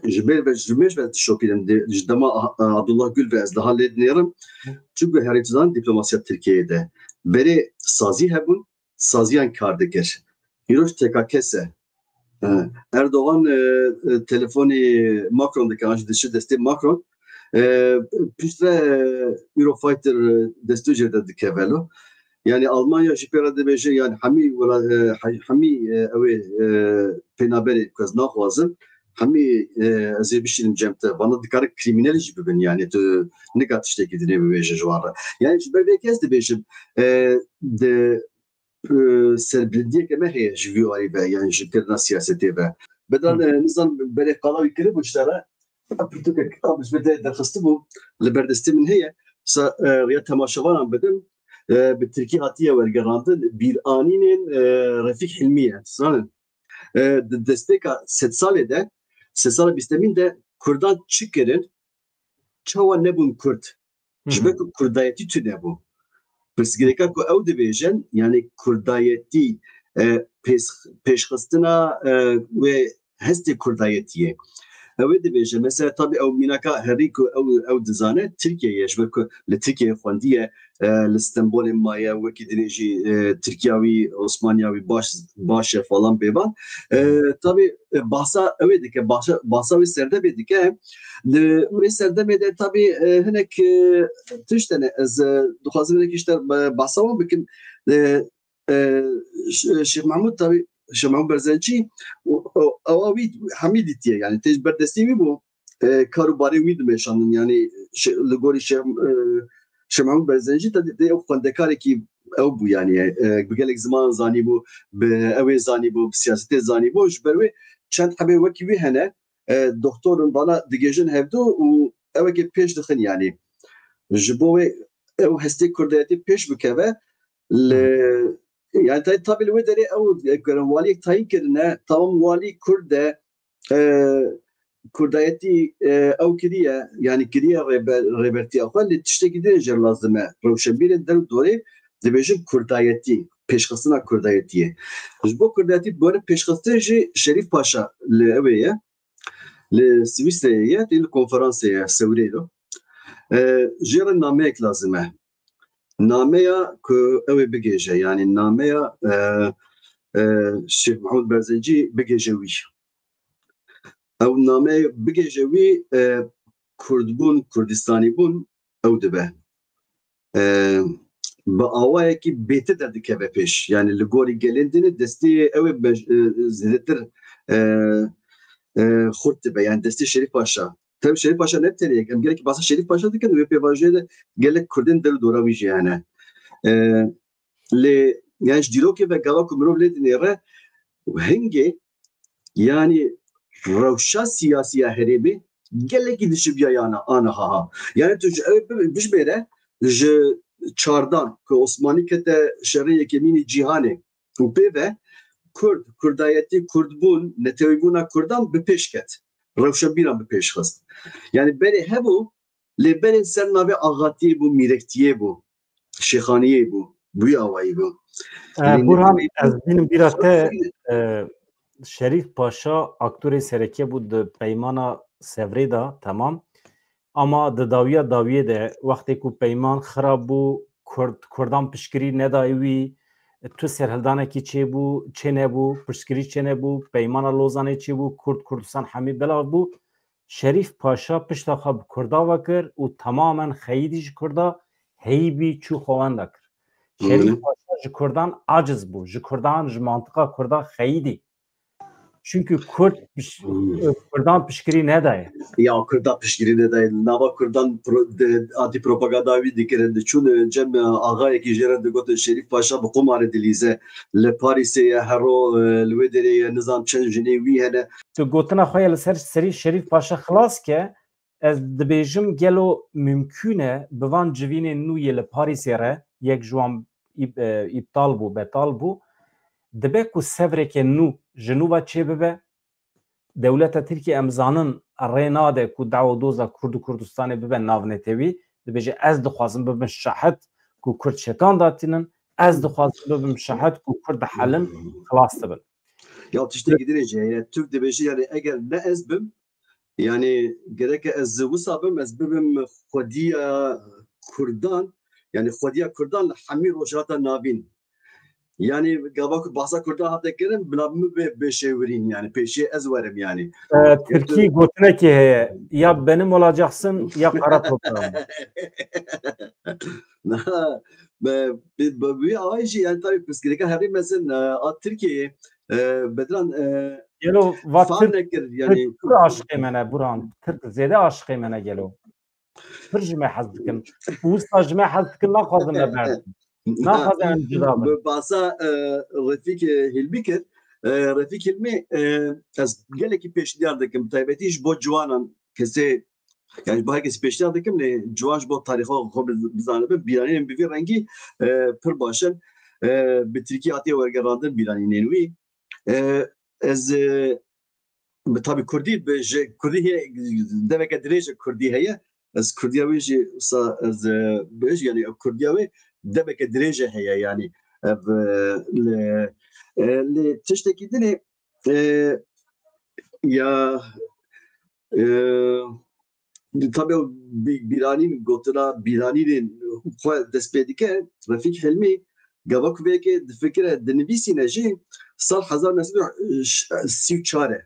ji ber ve, ji me ve dişopînin, de, ji dema Ah-, Abdullah Gül ve ez daha lê dinêrim. Çi guherî tu zan dîplomasiya Tirkiyeyê de? Berê sazî hebûn, saziyan kar dikir. Îroj T K K S e. E, Erdogan e, e, telefonê Macron dike, an jî dişi destê Macron. E, piştre e, Eurofighter e, destû jê de dikeve lo. Yani Almanya jî pê re dibêje, yani hemî wela, e, he-, hemî e, ew ê e, pênaberê ku ez naxwazim, hemî e, ez ê bişînim cem te. Vana dikare krîmînel jî bibin, yani tu nika tiştekî dinê bibêje ji wan re. Yani ji ber vê yekê ez dibêjim, e, di e, serbilindiyeke me heye ji vî warî ve, yani ji kirina siyasetê ve. Bedan, Hı. e, nizan berê qala wî kiribû ji te re, pirtûkek a bi te derxistibû, li ber destê min heye. Sa, e, riya temaşevanan bidim, e, bi tirkî hatiye wergerandin, bîranînên e, Refîk Hilmî ye. Zanin, e, di destpêka sedsalê de, sedsala bîstemîn de Kurdan çi kirin, çawa nebûn Kurd? Ji ber ku kurdayetî tune bû. Pirsgirêka ku ew dibêjin, yani kurdayetî, e, pêş-, pêşxistina e, wê hestê kurdayetiyê. Ew ê dibêje, mesela tabî ew mînaka herî ku ew, ew dizane, Tirkiye ye, ji ber ku li Tirkiyeyê xwendiye, e, li Stenbolê maye, wekî dinê jî e, Tirkiya wî, Osmaniya wî baş, baş e falan bêvan. E, tabî e, bahsa ew ê dike, bahsa, bahsa wê serdemê dike. Di wê serdemê de tabî e, hinek e, tişt hene. Ez e, dixwazim hinek ji te, e, bahsa wan bikim. E, e, Ş-, Şêx Mehmûd tabî, Şêx Mehmûd Berzencî, û, û, ewa wî hemî dîtiye. Yani tê ji ber destê wî bû. E, kar û barê wî dimeşandin. Yani şe-, li gorî Şêx, e, Şêx Mehmûd Berzencî te dê ew xwendekarekî ew bû, yani e, bi gelek ziman zanîbû, bi ew ê zanîbû, bi siyasetê zanîbû. Ji ber wê çend hebê wekî wî hene, e, doktor in, vana digêjin hevdu û ewekê pêş dixin, yani. Ji bo wê ew hestê kurdayetê pêş bikeve, li, yani ta-, tabî li wê derê ew, e, waliyek tayîn kirine, tamam walî kurd e, e, kurdayetî e, ew kiriye, yani kiriye rêber-, rêbertiya xwe, lê tiştekî din jê lazim e. Rewşenbîrên der û dorê dibêjin kurdayetî, pêşxistina kurdayetiyê. Ji bo kurdayetî bi pêşxistin jî Şerîf Paşa li ew ê ye. Li Swîsreyê ye, tê li konferansê ye, Sewrê de. E, jê re nameyek lazim e. Nameya ku ew ê bigêje, yani nameya e, e, Şêx Mehmûd Berzencî bigêje wî. Ew name bigêje wî, e, Kurdbûn, Kurdistanîbûn ew dibe. E, bi awayekî bêtir derdikeve pêş. Yani li gorî gelên din destê ew ê bej-, e, zêdetir e, e, xurt dibe. Yani destê Şerîf Paşa. Tabii Şerîf Paşa ne tenê yek. Em gelekî bahsa Şerîf Paşa dikin, wê pêvajoyê de gelek Kurdên der û dora wî jî hene. E, lê yani ji dîrokê ve gava ku mirov lê dinêre, hingê yani rewşa siyasî ya herêmê gelekî dişibiya yana aniha ha. Yani tu ji ew bi-, bijmêre ji çardan ku Osmanî kete şerê yekemînî cîhanê û pê ve Kurd, Kurdayetî, Kurdbûn, netewîbûna Kurdan bi pêş ket. Rewşenbîran bi pêş xist. Yani berê hebû, lê berê ser navê axatiyê bû, mîrektiyê bû, şêxaniyê bû, bi wî awayî bû. E, Lê Burhan, netewî ez bînim bîra te, e, Şerîf Paşa aktorê sereke bû di peymana Sevrê de, temam. Ama di dawiya dawiyê de, wextê ku peyman xirab bû, Kurd, Kurdan piştgirî nedayê wî, tu serhildanekî çêbû, çênebû, piştgirî çênebû, peymana Lozanê çêbû, Kurd, Kurdistan hemî belav bû. Şerîf Paşa pişta xwe bi Kurda ve kir û temamen xeyidî ji Kurda heyî bî çû xwewenda kir. Şerîf Hı. Paşa ji Kurdan aciz bû, ji Kurdan, ji mantiqa Kurda xeyidî. Çunku Kurd piş-, Hı. Kurdan piştgirî nedaye. Ya Kurda piştgirî nedaye. Nava Kurdan pro-, de, adî propaganda wî dikirin. Diçûn, e, cem, e, axayekî jê re digotin Şerîf Paşa bi qumarê dilîze. Li Parîsê ye, hero, e, li wê derê ye, nizam çend jinê wî hene. Tu gotina xwe ye li ser serî Şerîf Paşa xilas ke, ez dibêjim gelo mimkûn e bi van civînên nû yê li Parîsê re yek ji wan îb-, e, îptal bû, betal bû, dibe ku sevreke nû ji nû ve çêbibe, dewleta Tirkiyê em zanin rê nade ku dawa doza Kurd û Kurdistanê bibe navnetewî, dibêje ez dixwazim bibim şahid ku Kurd şetan datînin, ez dixwazim bibim şahid ku Kurd dihelin, xilas dibin. Ya tiştekî dinê jî heye. Tirk dibêje yani eger ne ez bim, yani gereke ez wisa bim, ez bibim xwediya Kurdan, yani xwediya Kurdan li hemî Rojhilata Navîn. Yani gava ku bahsa Kurdan hate kirin, bila min bê, bê şêwirîn yani, pêşiyê ez werim yani. E, Tirkî gotinekî heye, ya benim olacaksın ya kara toprağım. Niha, be, be, be, bi wî awayî jî yani tabii pirsgirêka herî mezin, e, a Tirkiyeyê, e, Bedran, e, Gelo va fam Tirk, nekir yani. Tirk pir aşiqê me ne Buran, Tirk zêde aşiqê me ne gelo. Pir ji me hez dikin. Û wisa ji me hez dikin, naxwazin me berdin. Naxwazin em cuda bin. Bi basa, e, Refîk, e, Hilmî kir. E, Refîk Hilmî, e, ez gelekî pêşniyar dikim. Taybetî ji bo ciwanan, kesê, yani ji bo her kesî pêşniyar dikim, lê ciwan ji bo tarîxa xwe biz-, bizanibin. Bîranînên bi vî rengî, e, pir baş in. E, bi tirkî hatiye wergerandin bîranînên wî. E, ez, e, bi tabî kurdî, bi, ji kurdî hê, deveke dirêj e kurdî heye. Ez kurdiya wê jî wisa ez, e, bêj, yani kurdiya wê deveke dirêj e heye, yani, e, bi, li, e, li tiştekî dinê, e, ya, e, tabi ew bî-, bîranîn gotina bîranînên xwe dest pê dike, Refîk Hilmî, gava ku vê yekê difikire, dinivîsîne jî, sal hezar neh sed û sî û çar e.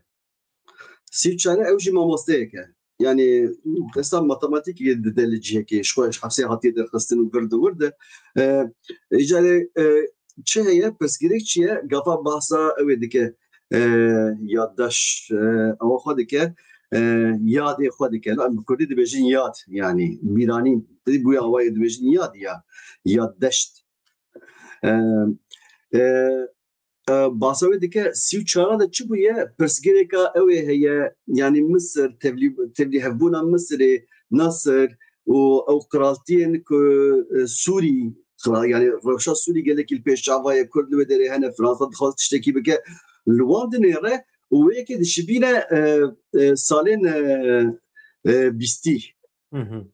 Sî û çar e, ew jî mamosteyek e. Yani, desta matematîkê dide li cihekê, ji xwe ji hepsê hatiye derxistin û vir di wir de. E, îcarê, e, çi heye, pirsgirêk çi ye? Gafa bahsa ew ê dike, e, yaddaş, e, ewa xwe dike, e, yadê xwe dike. Em bi kurdî dibêjin yad, yani, bîranîn. Di bûye awayê dibêjin yad ya, yaddeşt. E, e, e, bahsa wê dike, sî û çar de çi bûye? Pirsgirêka ew ê heye, yani Misir, tevlî-, tevlîhevbûna Misirê, Nasir û ew qiraltiyên ku, e, Sûrî, qira-, yani rewşa Sûrî gelekî li pêş çava ye, Kurd li wê derê hene, Fransa dixwaz tiştekî bike, li wan dinêre û wê yekê dişibîne, e, e, salên, e, e, bîstî. Hı hı.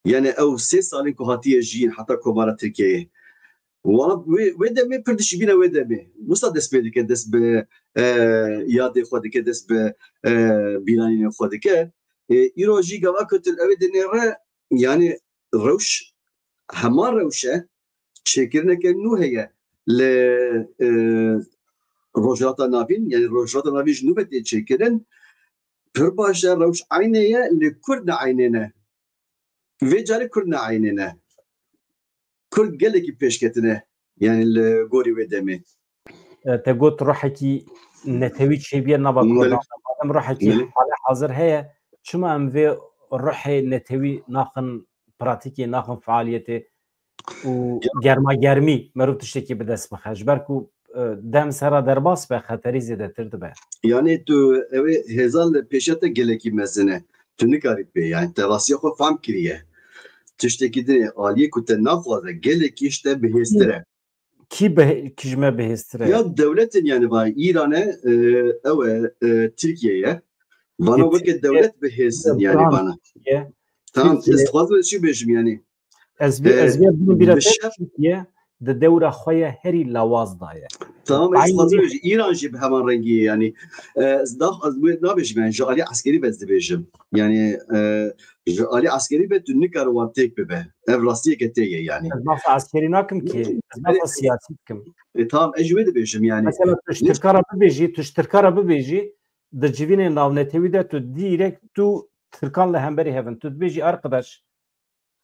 Yani ew sê salên ku hatiye jiyîn heta Komara Tirkiyeyê. Wana wê, wê demê pir dişibîne wê demê. Wisa dest pê dike, dest bi, e, yadê xwe dike, dest bi, e, bîranînê xwe dike. E, îro jî gava ku tu li ew ê dinêre, yani rewş, heman rewş e, çêkirineke nû heye li, e, Rojhilata Navîn, yani Rojhilata Navîn ji nû ve tê çêkirin. Pir baş e, rewş eynê ye, lê Kurd ne eynê ne. Vê carê Kurd ne eynê ne. Kurd gelekî pêşketine, yani li gorî wê demê. E, te got ruhekî netewî çêbûye nava Kurdan. Madem ruhekî hale hazir heye, çima em vê ruhê netewî naxin pratîkê, naxin fealiyetê û germa germî merûv tiştekî bi dest bixe? Ji ber ku, e, dem sera derbas be, xeterî zêdetir dibe. Yani tu ew ê hêza li pêşiya te gelekî mezin e. Tu nikarî pê, yani te rastiya xwe fam kiriye. Tiştekî dinê aliyê ku te naxwaze, gelekî ji te bihêztir e. Kî bi-, kî ji me bihêztir e? Ya dewletin yani va Îran e, e, ew e, e, Tirkiye ye. Vana weke dewlet bihêzin yani vana. Tamam, ez dixwazim ez çi bêjim yani. Ez vê, ez vê bîra te Tirkiye di dewra xwe ye herî lawaz daye. Tamam, ez dixwazim bêjim, Îran jî bi heman rengî ye yani. E, ez da-, ez wê nabêjim yani, ji alî eskerî ve ez dibêjim. Yani, e, ji alî eskerî ve tu nikare wan têk bibe. Ev rastiyeke tê ye yani. Ez behsa eskerî nakim ki, ez behsa siyasî dikim. E, tamam, ez ji wê dibêjim yani. Mesela tu ji Tirka re bibêjî, tu ji Tirka re bibêjî, di civînê navnetewî de tu dîrek tu Tirkan li hemberî hev in. Tu dibêjî, arkadaş,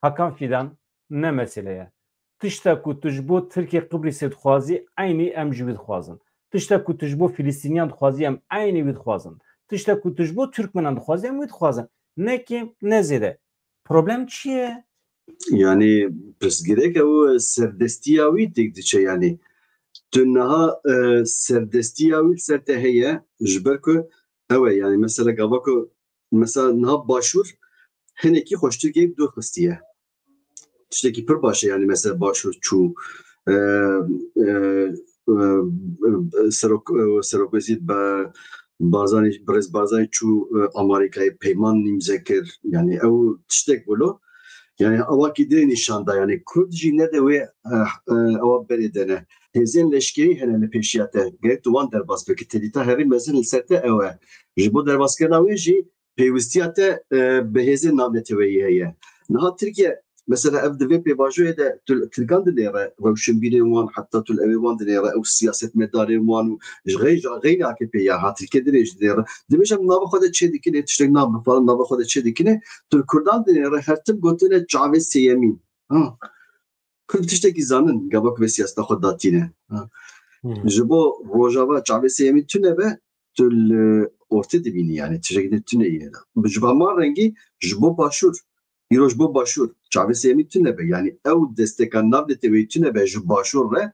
Hakan Fidan, ne mesele ye. Tişta ku tu ji bo Tirkê Qibrîsê dixwazî, eynî em ji wî dixwazin. Tişta ku tu ji bo Filistîniyan dixwazî, em eynî wî dixwazin. Tişta ku tu ji bo Tirkmenan dixwazî, em wî dixwazin. Ne kêm, ne zêde. Problem çi ye? Yani pirsgirêk ew serdestiya wî têk diçe yani. Tu niha, e, serdestiya wî li ser te heye, ji ber ku ew e yani mesela gava ku mesela niha Başûr hinekî xweştirkê dûr xistiye. Tiştekî pir baş e yani mesela Başûr çû, e, e, e, e, serok, e, serok wezîr be Barzanî, birêz Barzanî çû, e, Amerîkayê peyman nîmze kir. Yani ew tiştek bû lo. Yani ewa kî dê nîşan da yani Kurd jî ne de wê, e, e, ewa berê de ne. Hêzên leşkerî hene li pêşiya te. Gerek tu wan derbas bikî. Tedîta herî mezin li ser te ew e. Ji bo derbaskirina wê jî pêwistiya te, e, bi hêzên navneteweyî heye. Niha Tirkiye, mesela ev di vê pêvajoyê de tu li Tirkan dinêre, rewşenbîrên wan, heta tu li ewê wan dinêre, ew siyasetmedarên wan û ji xey-, ji xeynî A K P ya ha Tirkiye dinê jî dinêre. Dibêje em nava xwe de çê dikinê, tiştek nava xwe, nava xwe de çê dikinê, tu li Kurdan dinêre, her tim gotine çavê sêyemîn. Ha. Kurd tiştekî zanin, gava ku vê siyaseta xwe datîne. Ha. Hmm. Ji bo Rojava çavê sêyemîn tune be, tu li ortê dibînî, yani tiştekî din tune ye. Ji bo hema rengî, ji bo Başûr, îro ji bo Başûr, çavê sêyemîn tune be. Yani ew desteka navneteweyî tune be ji Başûr re.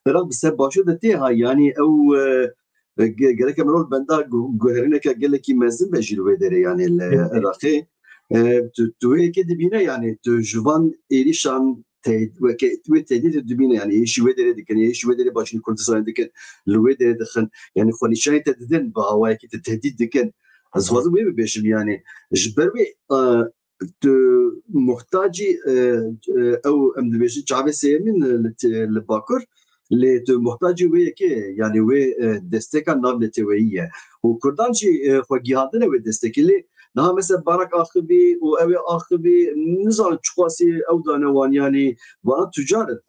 Iraq bi ser Başûr de tê ha, yani ew, e, e, ge-, gereke mirov benda gu-, guherîneke gelekî mezin be jî li wê derê, yani li Elbette. Iraqê. E, tu, tu wê yekê dibîne, yani tu ji van êrîşan te-, weke, wê tehdîdê dibîne, yani êşî wê derê dikin, êşî wê derê Başûrê Kurdistanê dikin, li wê derê dixin. Yani xwenîşanî te didin, bi awayekî te tehdîd dikin. Ez dixwazim wê bibêjim, yani ji ber wê, e, tu muhtacî, e, e, ew em dibêjin çavê sêyemîn, e, li, li Bakur, lê tu muhtacî wê yekê, yani wê, e, desteka navneteweyî ye. Û Kurdan jî, e, xwe gihandine wê destekê, lê niha mesela Barak axivî û ew ê axivî, nizanim çiqasî ew dane wan, yani vana tucar in.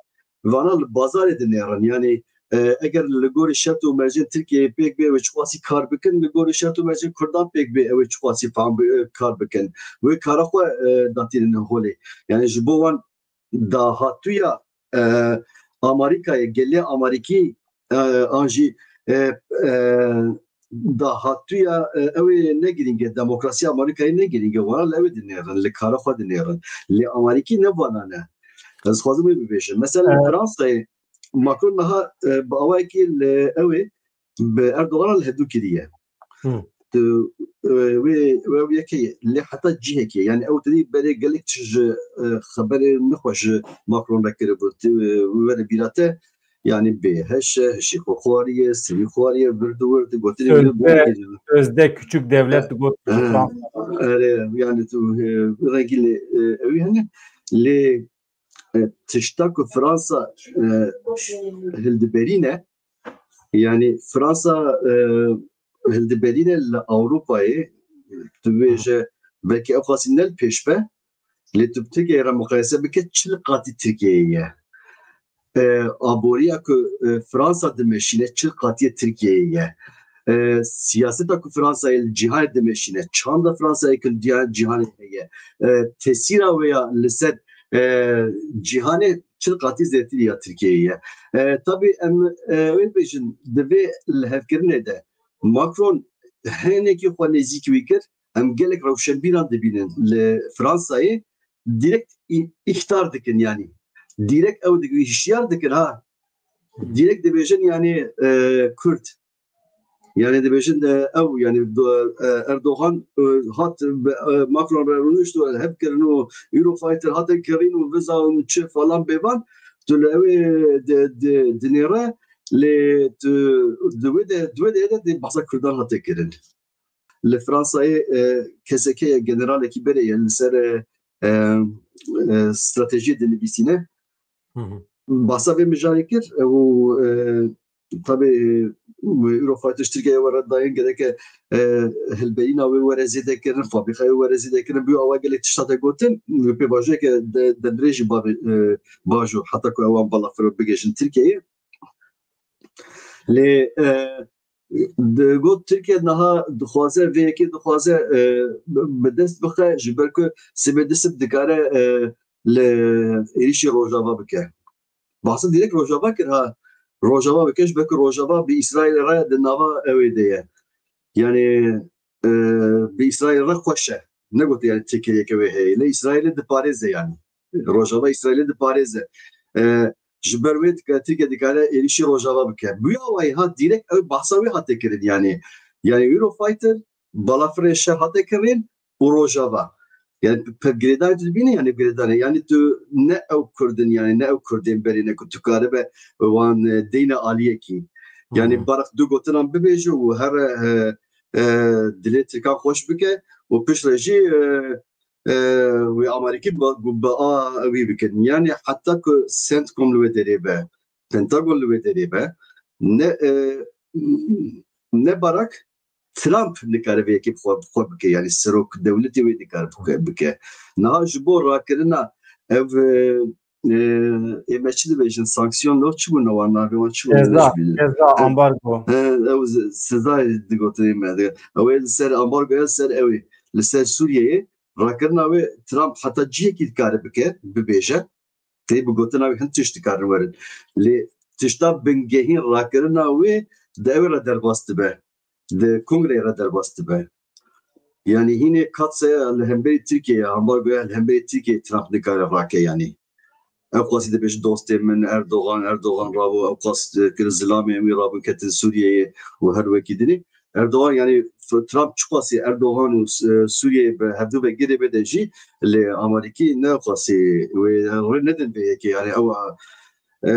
Vana li bazarê dinêrin. Yani, e, eger li gorî şert û mercên Tirkiyeyê pêk bê, wê çiqasî kar bikin, li gorî şert û mercên Kurdan pêk bê, ew ê çiqasî fam bi-, e, kar bikin. Wê kara xwe, e, datînin holê. Yani ji bo wan dahatûya, e, Amerîkayê, gelê Amerîkî, e, an jî, e, e, dahatûya, e, ew ê ne girîng e, demokrasiya Amerîkayê ne girîng e, wana li ew ê dinêrin, li kara xwe dinêrin. Lê Amerîkî ne vana ne. Ez dixwazim wê bibêjim. Mesela li Evet. Fransayê Macron niha, e, bi awayekî li ew ê bi Erdogan li hevdû kiriye. Hı. Tu, e, wê, wê ew yekê ye. Lê heta cihekê, yani ew tedî berê gelek tişt ji, e, xeberê nexweş ji Macron re kiribû. Tu, e, were bîra te, yani bê heş e, hişê xwe xwariye, sivî xwariye, vir di wir di gotinê wî Sözde, sözde küçük devlet got Ha, Fransa. Erê, yani tu, e, rengî lê, e, ewî hene. Lê, e, tişta ku Fransa, e, hildiberîne, yani Fransa, e, hildiberîne li Ewropayê, tu bêje belkî ew qasî ne li pêş be, lê tu bi Tirkiyeyê re muqayese bike, çil qatî Tirkiyeyê ye. E, aboriya ku, e, Fransa dimeşîne, çil qatiyê Tirkiyeyê ye. E, siyaseta ku Fransayê li cîhanê dimeşîne, çanda Fransayê ku li diya-, cîhanê heye, e, tesîra wê ya li ser, e, cîhanê çil qatî zêdetir ya Tirkiyeyê ye. E, tabî em, e, wê bêjin, di vê lihevkirinê de Macron hinekî xwe nêzîkî wî kir, em gelek rewşenbîran dibînin li Fransayê, direkt î-, îhtar dikin, yani. Direkt ew dikin, hişyar dikin, ha. Direkt dibêjin, yani, e, Kurd. Yani dibêjin, e, ew, yani, do-, e, Erdogan, e, hat, e, Macron re rûnişt û hev kirin û Eurofighter hate kirîn û viza û çi falan bêvan, tu li ew ê di, di, dinêre, lê tu, di wê de, di wê de, de, de behsa Kurdan hate kirin. Li Fransayê, e, keseke ye, generalekî berê ye, li ser, e, e, e, stratejiyê dinivîsîne. Hı hı. Bahsa vê mijarê kir, e, û, e, tabi, e, Eurofighter ji Tirkiyeyê were dayîn, gereke, e, hilberîna wê were zêde kirin, fabrîkayê were zêde kirin, bi awa gelek tişt hate gotin, pêvajoyeke de-, demdirêj jî bavê, e, bajo, heta ku ewan balafirov bigihîjin Tirkiyeyê. Lê, e, Digot Tirkiye niha dixwaze, vê yekê dixwaze, e, bi, bi dest bixe, ji ber ku sibê du sib dikare, e, li êrîşî Rojava bike. Bahsa direk Rojava kir ha. Rojava bike, ji ber ku Rojava bi Îsraîlê re di nava ewê de ye. Yani, e, bi Îsraîlê re xweş e. Negote yani têkiliyeke wê heye. Lê Îsraîlê diparêze yani. Rojava Îsraîlê diparêze. E, ji ber wê dika-, Tirkiye dikare êrîşî Rojava bike. Bi wî awayî ha direk ew bahsa wê hate kirin yani. Yani Eurofighter, balafirê şer hate kirin û Rojava. Yani pe-, girêdanê tu dibînî yani girêdanê. Yani tu ne ew Kurd in yani ne ew Kurdên berê ne ku tu karibe wan, e, deyne aliyekî. Yani Hı. Barak du gotinan bibêje û her, e, e, dilê Tirkan xweş bike û piştre jî, e, e, wê Amerîkî bi, bi a wî bikin. Yani heta ku CENTCOM li wê derê be, Pentagon li wê derê be, ne, e, ne Barak Trump nikare vê yekê bi xwe, bi xwe bike. Yani serok dewletê wê dikare bike, bike. Niha ji bo rakirina ev, e, e, ê me çi dibêjin, sanksiyon lo çi bû, ne wan navê wan çi bû, Ceza, ceza, ambargo. He, ew ze-, sezayê digotinê me de. Ew ê li ser ambargoya li ser ew ê, li ser Sûriyeyê rakirina wê Trump heta cihekî dikare bike, bibêje. Tê bi gotina wê hin tişt dikarin werin. Lê tişta bingehîn rakirina wê di ew re derbas dibe. Di kongreyê re derbas dibe. Yani hînê katseya li hemberî Tirkiyeyê, ambargoya li hemberî Tirkiyeyê Trump nikare rake yani. Ew qasî dibêje dostê min Erdogan, Erdogan rabû, ew qas, e, kir zilamê wî rabû ketin Sûriyeyê û her wekî dinê. Erdogan yani F-, Trump çiqasî Erdogan û, e, Sûriyeyê bi hevdu ve girê bide jî lê Amerîkî ne qasî wê rê nedin vê yekê yani ew, e,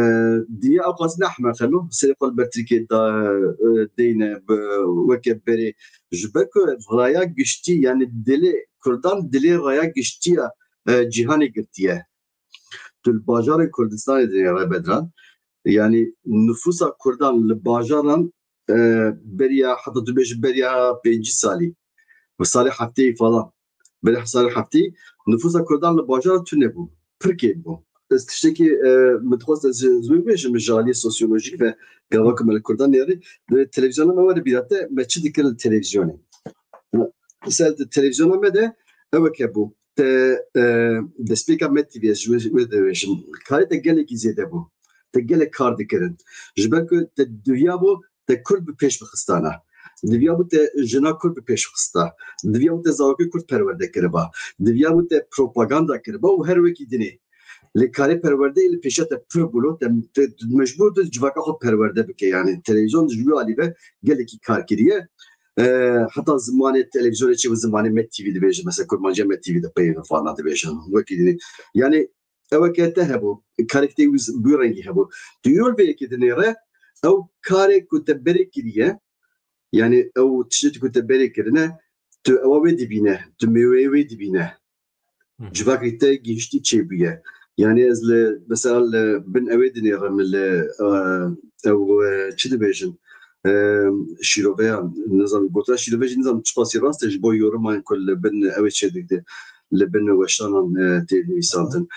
dinya ew qasî ne ehmeq e no serê xwe li ber Tirkiyê da, e, deyne bi weke berê ji ber ku raya giştî yani dilê Kurdan dilê raya giştiya, e, cîhanê girtiye. Tu li bajarên Kurdistanê dinê re Bedran. Yani nüfusa Kurdan li bajaran, e, beriya, heta tu bêjî beriya pêncî salî, bi salê hefteyê falan, beriya salê hefteyê nüfusa Kurdan li bajaran tune bû. Pir kêm bû. Ez tiştekî, e, min dixwest ez ji, ji wê bêjim, ji aliyê sosyolojîk ve gava ku me li Kurdan nêrî, di televîzyona me were bîra te, me çi dikir li televîzyonê. Mesela di televîzyona me de eweke bû. Te, e, destpêka Med T V ez ji wê, wê dibêjim. Karê te gelekî zêde bû. Te gelek kar dikirin. Ji ber ku te diviya bû te Kurd bi pêş bixistana. Diviya bû te jina Kurd bi pêş bixista. Diviya bû te zarokê Kurd perwerde kiriba. Diviya bû te propaganda kiriba û her wekî dinê. Lê karê perwerdeyê li pêşiya te pir bûlo, te, te, tu mecbûr tu civaka xwe perwerde bike. Yani televîzyon ji wî alî ve gelekî kar kiriye. E, heta zimanê televîzyonê çi bi zimanê Med T V dibêje, mesela Kurmanciya Med T V de peyvê fana dibêje. Wekî dinê. Yani eweke te hebû, karektê wî z-, wî rengî hebû. Tu yol vê yekê dinêre, ew karê ku te berê kiriye, yani ew tiştê ku te berê kirine, tu ewa wê dibîne, tu mêweyê wê dibîne. Hı hı. Civakê te gihiştî çêbûye. Yani ez li, mesela li bin ewê dinêrim li, e, ew, e, çi dibêjin? E, şîroveyan, nizam, gotina şîrove jî nizam çiqasî rast e ji bo yoruman ku li bin ewê çêdikdi, li bin weşanan, e, tê nivîsandin.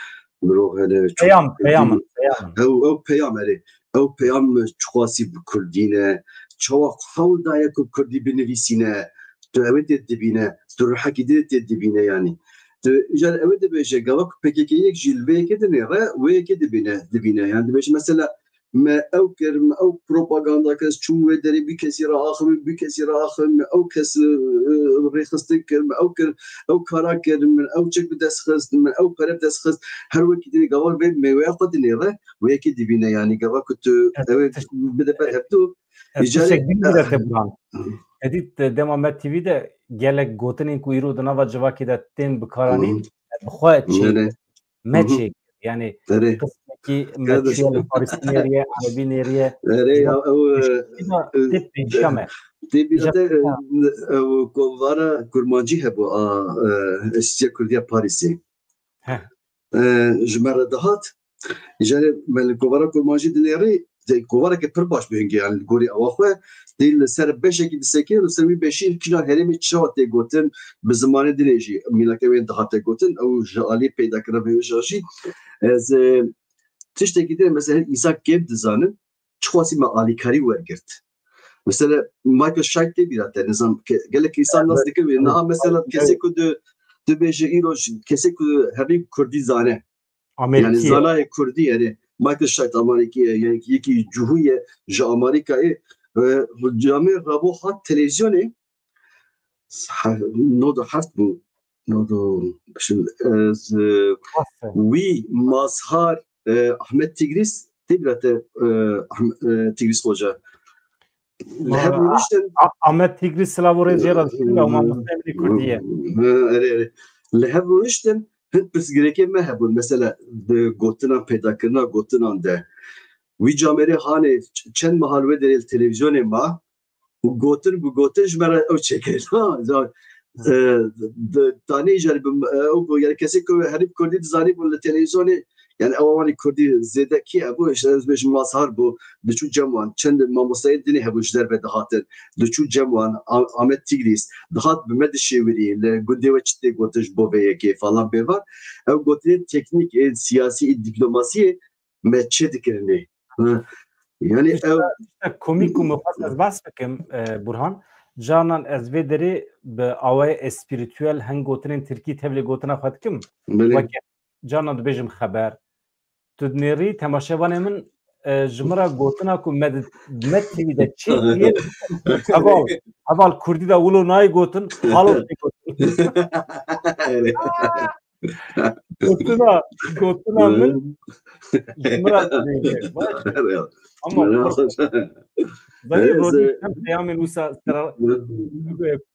Mirov hele çok Peyam, peyam, peyam. Ew, ew peyam erê. Ew peyam çiqasî bi kurdî ne. Çawa hewl daye ku kurdî binivîsîne. Tu ewê tê dibîne. Tu rihekî din tê dibîne yani. Tu îcar ewê dibêje, gava ku P K K yek jî li vê yekê dinêre, wê yekê dibîne, dibîne. Yani dibêje mesela me ew kir, me ew propaganda kir, ez çûm wê derê, bî kesî re axivim, bî kesî re axivim, me ew kes, e, e, rêxistin kir, me ew kir, ew kara kir, min ew çek bi dest xist, min ew pere bi dest xist. Her wekî dinê gava vê mêweya xwe dinêre, wê yekê dibîne yani gava ku tu Evet, ew ê tişt-, bide ber hevdu. Ez îcarê tiştek din bide te biran. Edî te dema me T V de gelek gotinên ku îro di nava civakê de tên bikaranîn, Hı. bi xwe çê Nere? me Hı hı. çê. Yani Erê. qismekî me Kardeş. çiye li Farisî nêriye, Erebî nêriye. Erê ya, ew, Tê e, pênca me. Tê bîra te, e, ew kovara Kurmancî hebû a, e, Enstîtuya Kurdiya Parîsê. Heh. E, ji me re dihat. Îcarê me li kovara Kurmancî dinêrî, tê kovareke pir baş bi hingê, yani li gorî awa xwe, tê li ser beşekî disekê, li ser wî beşî kîja herêmê çawa tê gotin, bi zimanê dinê jî, mînake wê dihate gotin, ew ji alî peyda kirina vê wêja jî. Ez, e, tiştekî din, mesela, însan kêm dizanin, çiqasî me alîkarî wergirt. Mesela Michael Scheidt tê bîra te, nizam ke-, gelek insan nas dikin wê. Niha mesela kesê ku du, tu bêje îro ji kesê ku herî kurdî zane. Yani Amerîkî ye. Zanayê kurdî yani. Michael Scheidt Amerîkî ye, yani yekî cihû ye ji Amerîkayê. E, camê rabo hat televîzyonê, ha-, nod û heft bû. Nod û, şimdi, e, z-, Aferin. Wî, Mazhar, e, Ahmet Tigris, tê bîra te, e, Ahm-, e, Tigris Hoca. Li hev Ma-, rûniştin. A-, Ahmet Tigris, silav û rêz jê re dikin, ew mamoste min ê kurdî ye. Ha, erê, erê. Li hev rûniştin, hin pirsgirêkê me hebûn. Mesela, di gotina, peydakirina gotinan de. Wî camêrê hanê ç-, çend meha li wê derê li televîzyonê ma, û gotin bi gotin ji me re ew çêkirin. Ha, za-, e, di, tanê jî, yani, bi, e, ew bû, yani, kesê ku herî kurdî dizanî bû li televîzyonê, yani, ew wanî kurdî zêde kî hebû, işte, ez bêjim Mazhar bû, diçû cem wan, çend mamosteyên dinê hebû ji derve dihatin, diçû cem wan, A-, Ahmet Tigris, dihat bi me dişêwirî, li gundê we çi tê gotin ji bo vê yekê falan bêvan. Ew gotinên teknîk, ên siyasî, ên dîplomasiyê me çê dikirinê. Ha. Yani Tişta, ew tişta komîk ku min xwest ez behs bikim, e, Burhan, carnan ez vê derê bi awayê espirituel hin gotinên tirkî tevlê gotina xwe dikim. Belê. Weke carnan dibêjim xeber. Tu dinêrî temaşevanê min, e, ji min re gotina ku me di, Med T V de çê diye heval, heval kurdî de wilo nayê gotin, halo tê gotin. Erê. Gotina, gotina min ji min re dibêje. Baş. Ama Erê. Zanî, Evet, Rodî, e, em peyamên wisa sera-, Hı.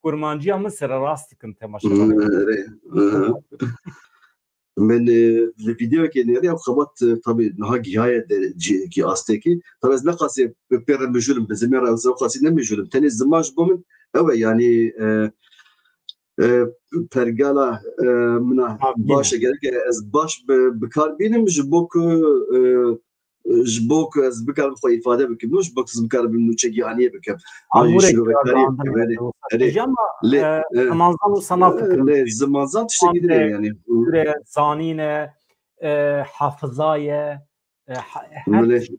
kurmanciya min sererast dikin temaşe. Hı, erê. Hı. Min, e, li vîdeoyekê nêrî ew xebat, e, tabî niha gihaye de cihekî astekî. Tabî ez neqasê bi pê re mijûl im, bi zimê re ez ew qasî ne mijûl im. Tenê ziman ji bo min ew e, yanî, e, e, pergala, e, min a Ha, baş e, bîne. Gerek e ez baş bi, bi kar bînim ji bo ku, e, ji bo ku ez bikarim xwe îfade bikim, ji bo ku ez bikarim nûçe gihaniyê bikim. An jî Amûrek şîrovekariyê ragihandin bikim, erê, hebe wisa erê. Tijî ama, Lê, e, e, zimanzan wisa e, nafikirin. Lê zimanzan tiştekî din e, Ziman e, yani. Kulture, zanîn e, e, hafiza ye, e, ha-, her Lê, tişt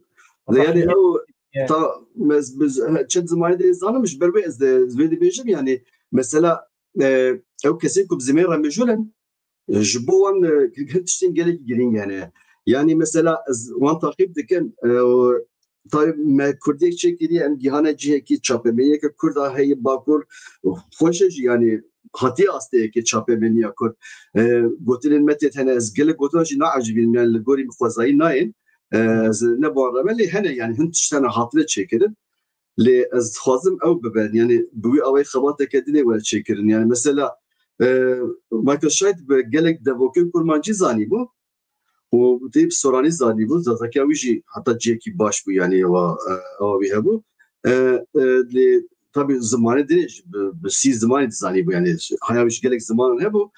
lê yani ew, e, ta, ez bi z-, çend zimanê de zanim, ji ber wê ez de, ez vê dibêjim, yani, mesela, e, ew kesên ku bi zimê re mijûl in, ji bo wan, e, hin tiştên gelekî girîng hene. Yanî mesela ez wan taqîb dikim, e, û taybî me kurdiyek çêkiriye, em gihane cihekî çapemeniyeke kurd a heye Bakur, xweş e jî, yanî hatiye asteyeke çapemeniya kurd. E, gotinên me tê hene, ez gelek gotina jî naecibînim, yani li gorî min xwezayî nayên. E, ez ne bi wan re me, lê hene, yani hin tişt hene hatine çêkirin. Lê ez dixwazim ew bibe. Yani bi wî awayî xebateke dinê were çêkirin. Yani mesela, e, Michael Scheidt bi gelek devokên kurmancî zanîbû û tê bi soranî zanîbû. Zazakiya wî jî heta cihekî baş bû, yani ewa, e, ewa wî hebû. E, e, lê tabî zimanê dinê jî bi, bi sî zimanî dizanîbû. Yani haya wî ji gelek zimanan hebû.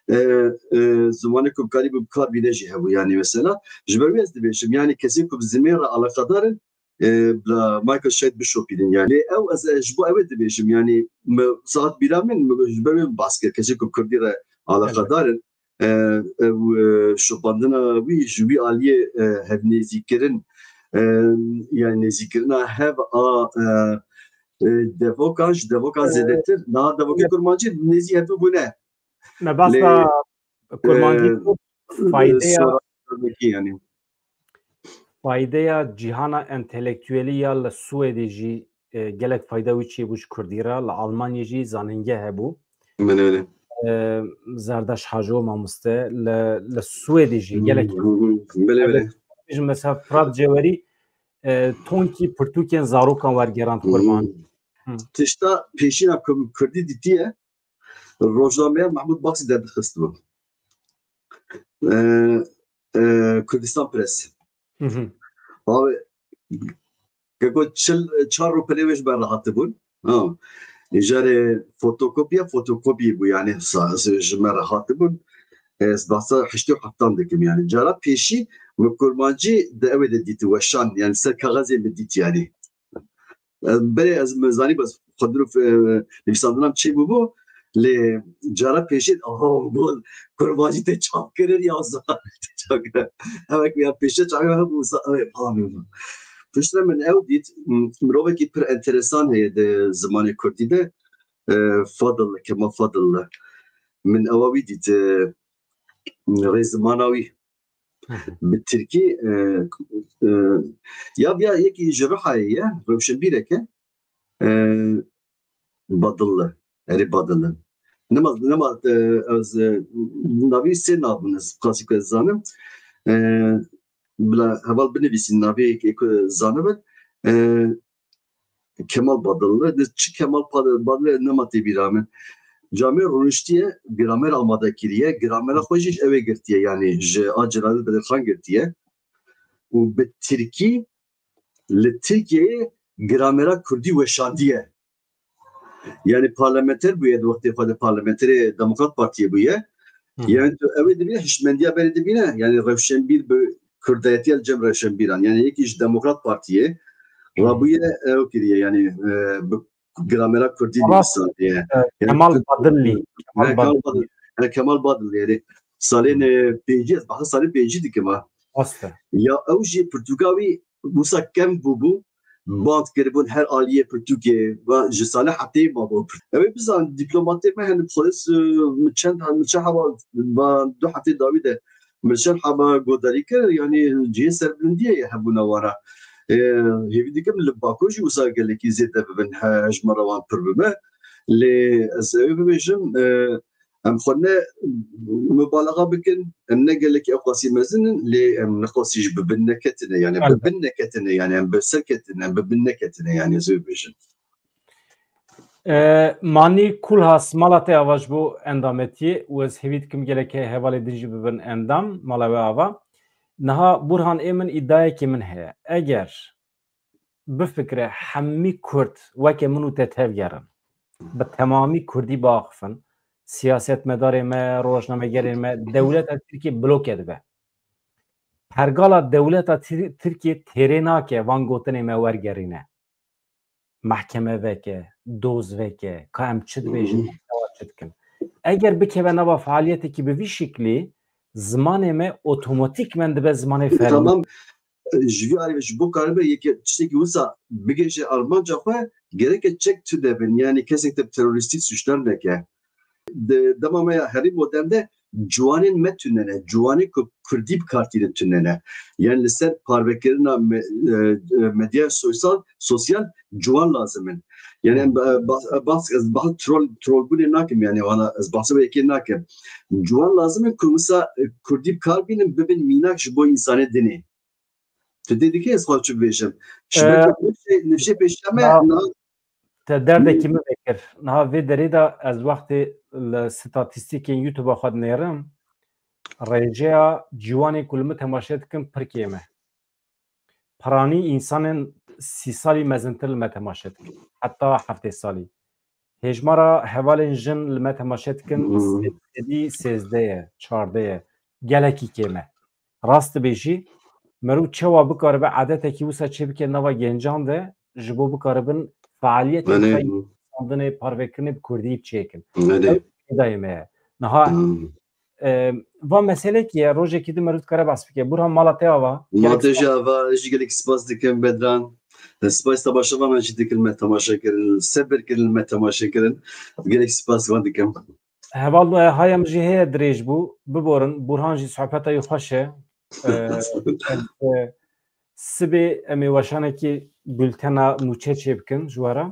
E, e, zimanê ku bikarî bi kar bîne jî hebû. Yani mesela ji ber wî ez dibêjim. Yani kesên ku bi zimê re alaqedar in, e, bila Michael Scheidt bişopînin yani. Ew ez, e, ji bo ew ê dibêjim yani, me saet bîra min, me ji ber wê min bas kir, kesê ku kurdî re alaqedar in. E, ew, e, şopandina wî ji wî aliyê, e, hevnêzîkirin, e, yani nêzîkirina hev a, e, e, devokan, ji devokan E, zêdetir, niha devokê e, kurmancî nêzî hev bûne. Me Lê, behsa kurmancî e, kir, faydeya, sora yani. Faydeya cîhana entelektuelî ya li Swêdê jî, e, gelek fayda wî çêbû ji kurdî re, li Almanyê jî zanînge hebû. Belê, belê. E, Zerdaş Hajo mamoste, li, li Swêdê jî gelek Hı hı. Belê, belê. Ji mesela Fırat Cewerî, e, tonkî pirtûkên zarokan wergerand Hı. kurman. Hı. Tişta pêşîna ku kurdî dîtiye, rojnameya Mahmud Baksî derdixistibû. E, e, Kurdistan Press. Hı hı. Abi, keko çil, çar rûpelê wê ji me re hatibûn. Ha. Îcarê fotokopiya fotokopiyê bû, yani sa-, ji me re hatibûn. Ez behsa heştê û heftan dikim, yani. Cara pêşî min kurmancî di ewê de dît, weşan, yani ser kaxezê min dît, yani. Berê ez, min zanî bes xwendin û, e, nivîsandina min çê bûbû. Lê cara pêşî, aha, got, kurmancî tê çapkirin ya zana tê çapkirin. Ew wek ya pêşe çapkirin hebû, wisa ew ê falan bû. Piştre min ew dît, mirovekî pir enteresan heye di zimanê kurdî de, e, Fadil, Kemal Fadil. Min ewa wî dît, e, rêzimana wî. Bi tirkî, e, e, ya viya yekî ji Rihayê ye, rewşenbîrek e. E, Badilli, erê Badilli. Nema, nema, e, ez, e, navî sê nav bûn, ez qasî ku ez zanim. E, bila heval binivîsîn navê yekê ku zanibin. E, Kemal Badilli, di çi Kemal Pad-, Badilli nema tê bîra min. Camê rûniştiye, gramer amade kiriye, gramera xwe jî ew ê girtiye, yanî ji a Celalî Bedirxan girtiye. Û bi tirkî li Tirkiyeyê gramera kurdî weşandiye. Yanî parlamenter bûye di wextê xwe de, parlamenterê Demokrat Partiyê bûye. Hı hı. Yanî tu ew ê dibîne, hişmendiya berê dibîne. Yanî rewşenbîr bi kurdayetiya li cem rewşenbîran. Yanî yekî ji Demokrat Partiyê rabûye ew kiriye. Yanî, e, bi gramera kurdî Ama, nivîsandiye. e, Yanî Kemal tu- Badilli. Kemal He, Kemal Badilli. Badilli. He, Kemal Badilli. Yanî salên, e, pêncî, ez behsa salên pêncî dikim ha. Rast e. Ya ew jî pirtûka wî wisa kevn bûbû, band kiribûn her aliyê pirtûkê, va ji Salih Hepteyî mabû. Ew ê bizan, dîplomatê me hene, polis, e, min çend, min çend heba, va du heftê dawî de min çend heba godarî kir, yanî cihê serbilindiyê ye hebûna wan re. E, hêvî dikim li Bakur jî wisa gelekî zêde bibin, he, hejmara wan pir bibe. Lê ez ê bibêjim, e, Em xwe ne mubalaxa bikin, em ne gelekî ew qasî mezin in, lê em ne qasî ji bi bin neketine, yani bi Elbet. bin neketine, yani em bi ser ketine, em bi bin neketine, yani ez ê bibêjim. E, Manî Kulhas, mala te ava ji bo endametiyê û ez hêvî dikim gelek hevalê din jî bibin endam, mala we ava. Niha Burhan ê min îdiayekê min heye. Eger bifikire hemî Kurd weke min û te tevgerin, bi temamî Kurdî biaxifin, siyasetmedarê me, rojnamegerên me, dewleta Tirkiyê bloke dibe. Pergala dewleta Tir-, Tirkiyê têrê nake van gotinê me wergerîne. Mehkeme veke, doz veke, ka em çi dibêjin, Hı hı. em çi dikin. Eger bikeve nava fealiyetekî bi vî şiklî, zimanê me otomatîkmen dibe zimanê fermî. Tamam. Ji vî alî ve ji bo karibe yekê tiştekî wisa bigihîje armanca xwe, gereke çek tune bin, yanî kesek te bi terorîstî suçdar neke. Di dema me ya herî modern de ciwanên me tune ne, ciwanên ku kurdî bi kar tînin tune ne. Yani li ser parvekirina me-, e, e, medya sosyal, sosyal ciwan lazim in. Yani em, e, bas, e, bas, ez bahs troll, trollbûnê nakim, yani wana ez bahsê wê yekê nakim. Ciwan lazim in ku wisa, e, kurdî bi kar bînin, bibin mînak ji bo însanê dinê. Tu dê dikê ez xwe çi bibêjim? Ji Ee, ber ku nifşê, nifşê pêşiya me na- na- Te derdekî min vekir. Niha vê derê de ez wextê li statîstîkên YouTube-a xwe dinêrim, rêjeya ciwanên ku li min temaşe dikin pir kêm e. Piranî însanên sî salî mezintir li me temaşe dikin. Heta heftê salî. Hêjmara hevalên jin li me temaşe dikin, Hmm. sedî sêzdeh ye, çardeh ye. Gelekî kêm e. Rast dibêjî, meriv çawa bikaribe edetekî wisa çêbike nava gencan de, ji bo bikaribin fealiyetên Belê. xwe yê nivîsandinê, parvekirinê bi kurdî çêkin. Belê. Ew fêdayê me ye. Niha, Hmm. e, va meselekî ye, rojekî din meriv dikare behs bike. Burhan, mala te ava. Ma Gelek te spas. Jî ava, ez jî gelek spas dikim, Bedran. Spas temaşevanan jî dikin me temaşe kirin, sebir kirin me temaşe kirin. Gelek spas van dikim. Heval, e, haya min jî heye dirêj bû. Biborin, Burhan jî sohbeta wî xweş e. E, ez, e, sibê em ê weşanekî bultena nûçe çêbikin ji we re.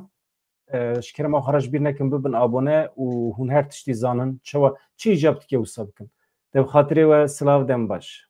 E, ji kerema xwe re ji bîr nekin bibin abone û hûn her tiştî zanin. Çawa, çi îcab dike wisa bikin. Te bi xatirê we silav, dem baş.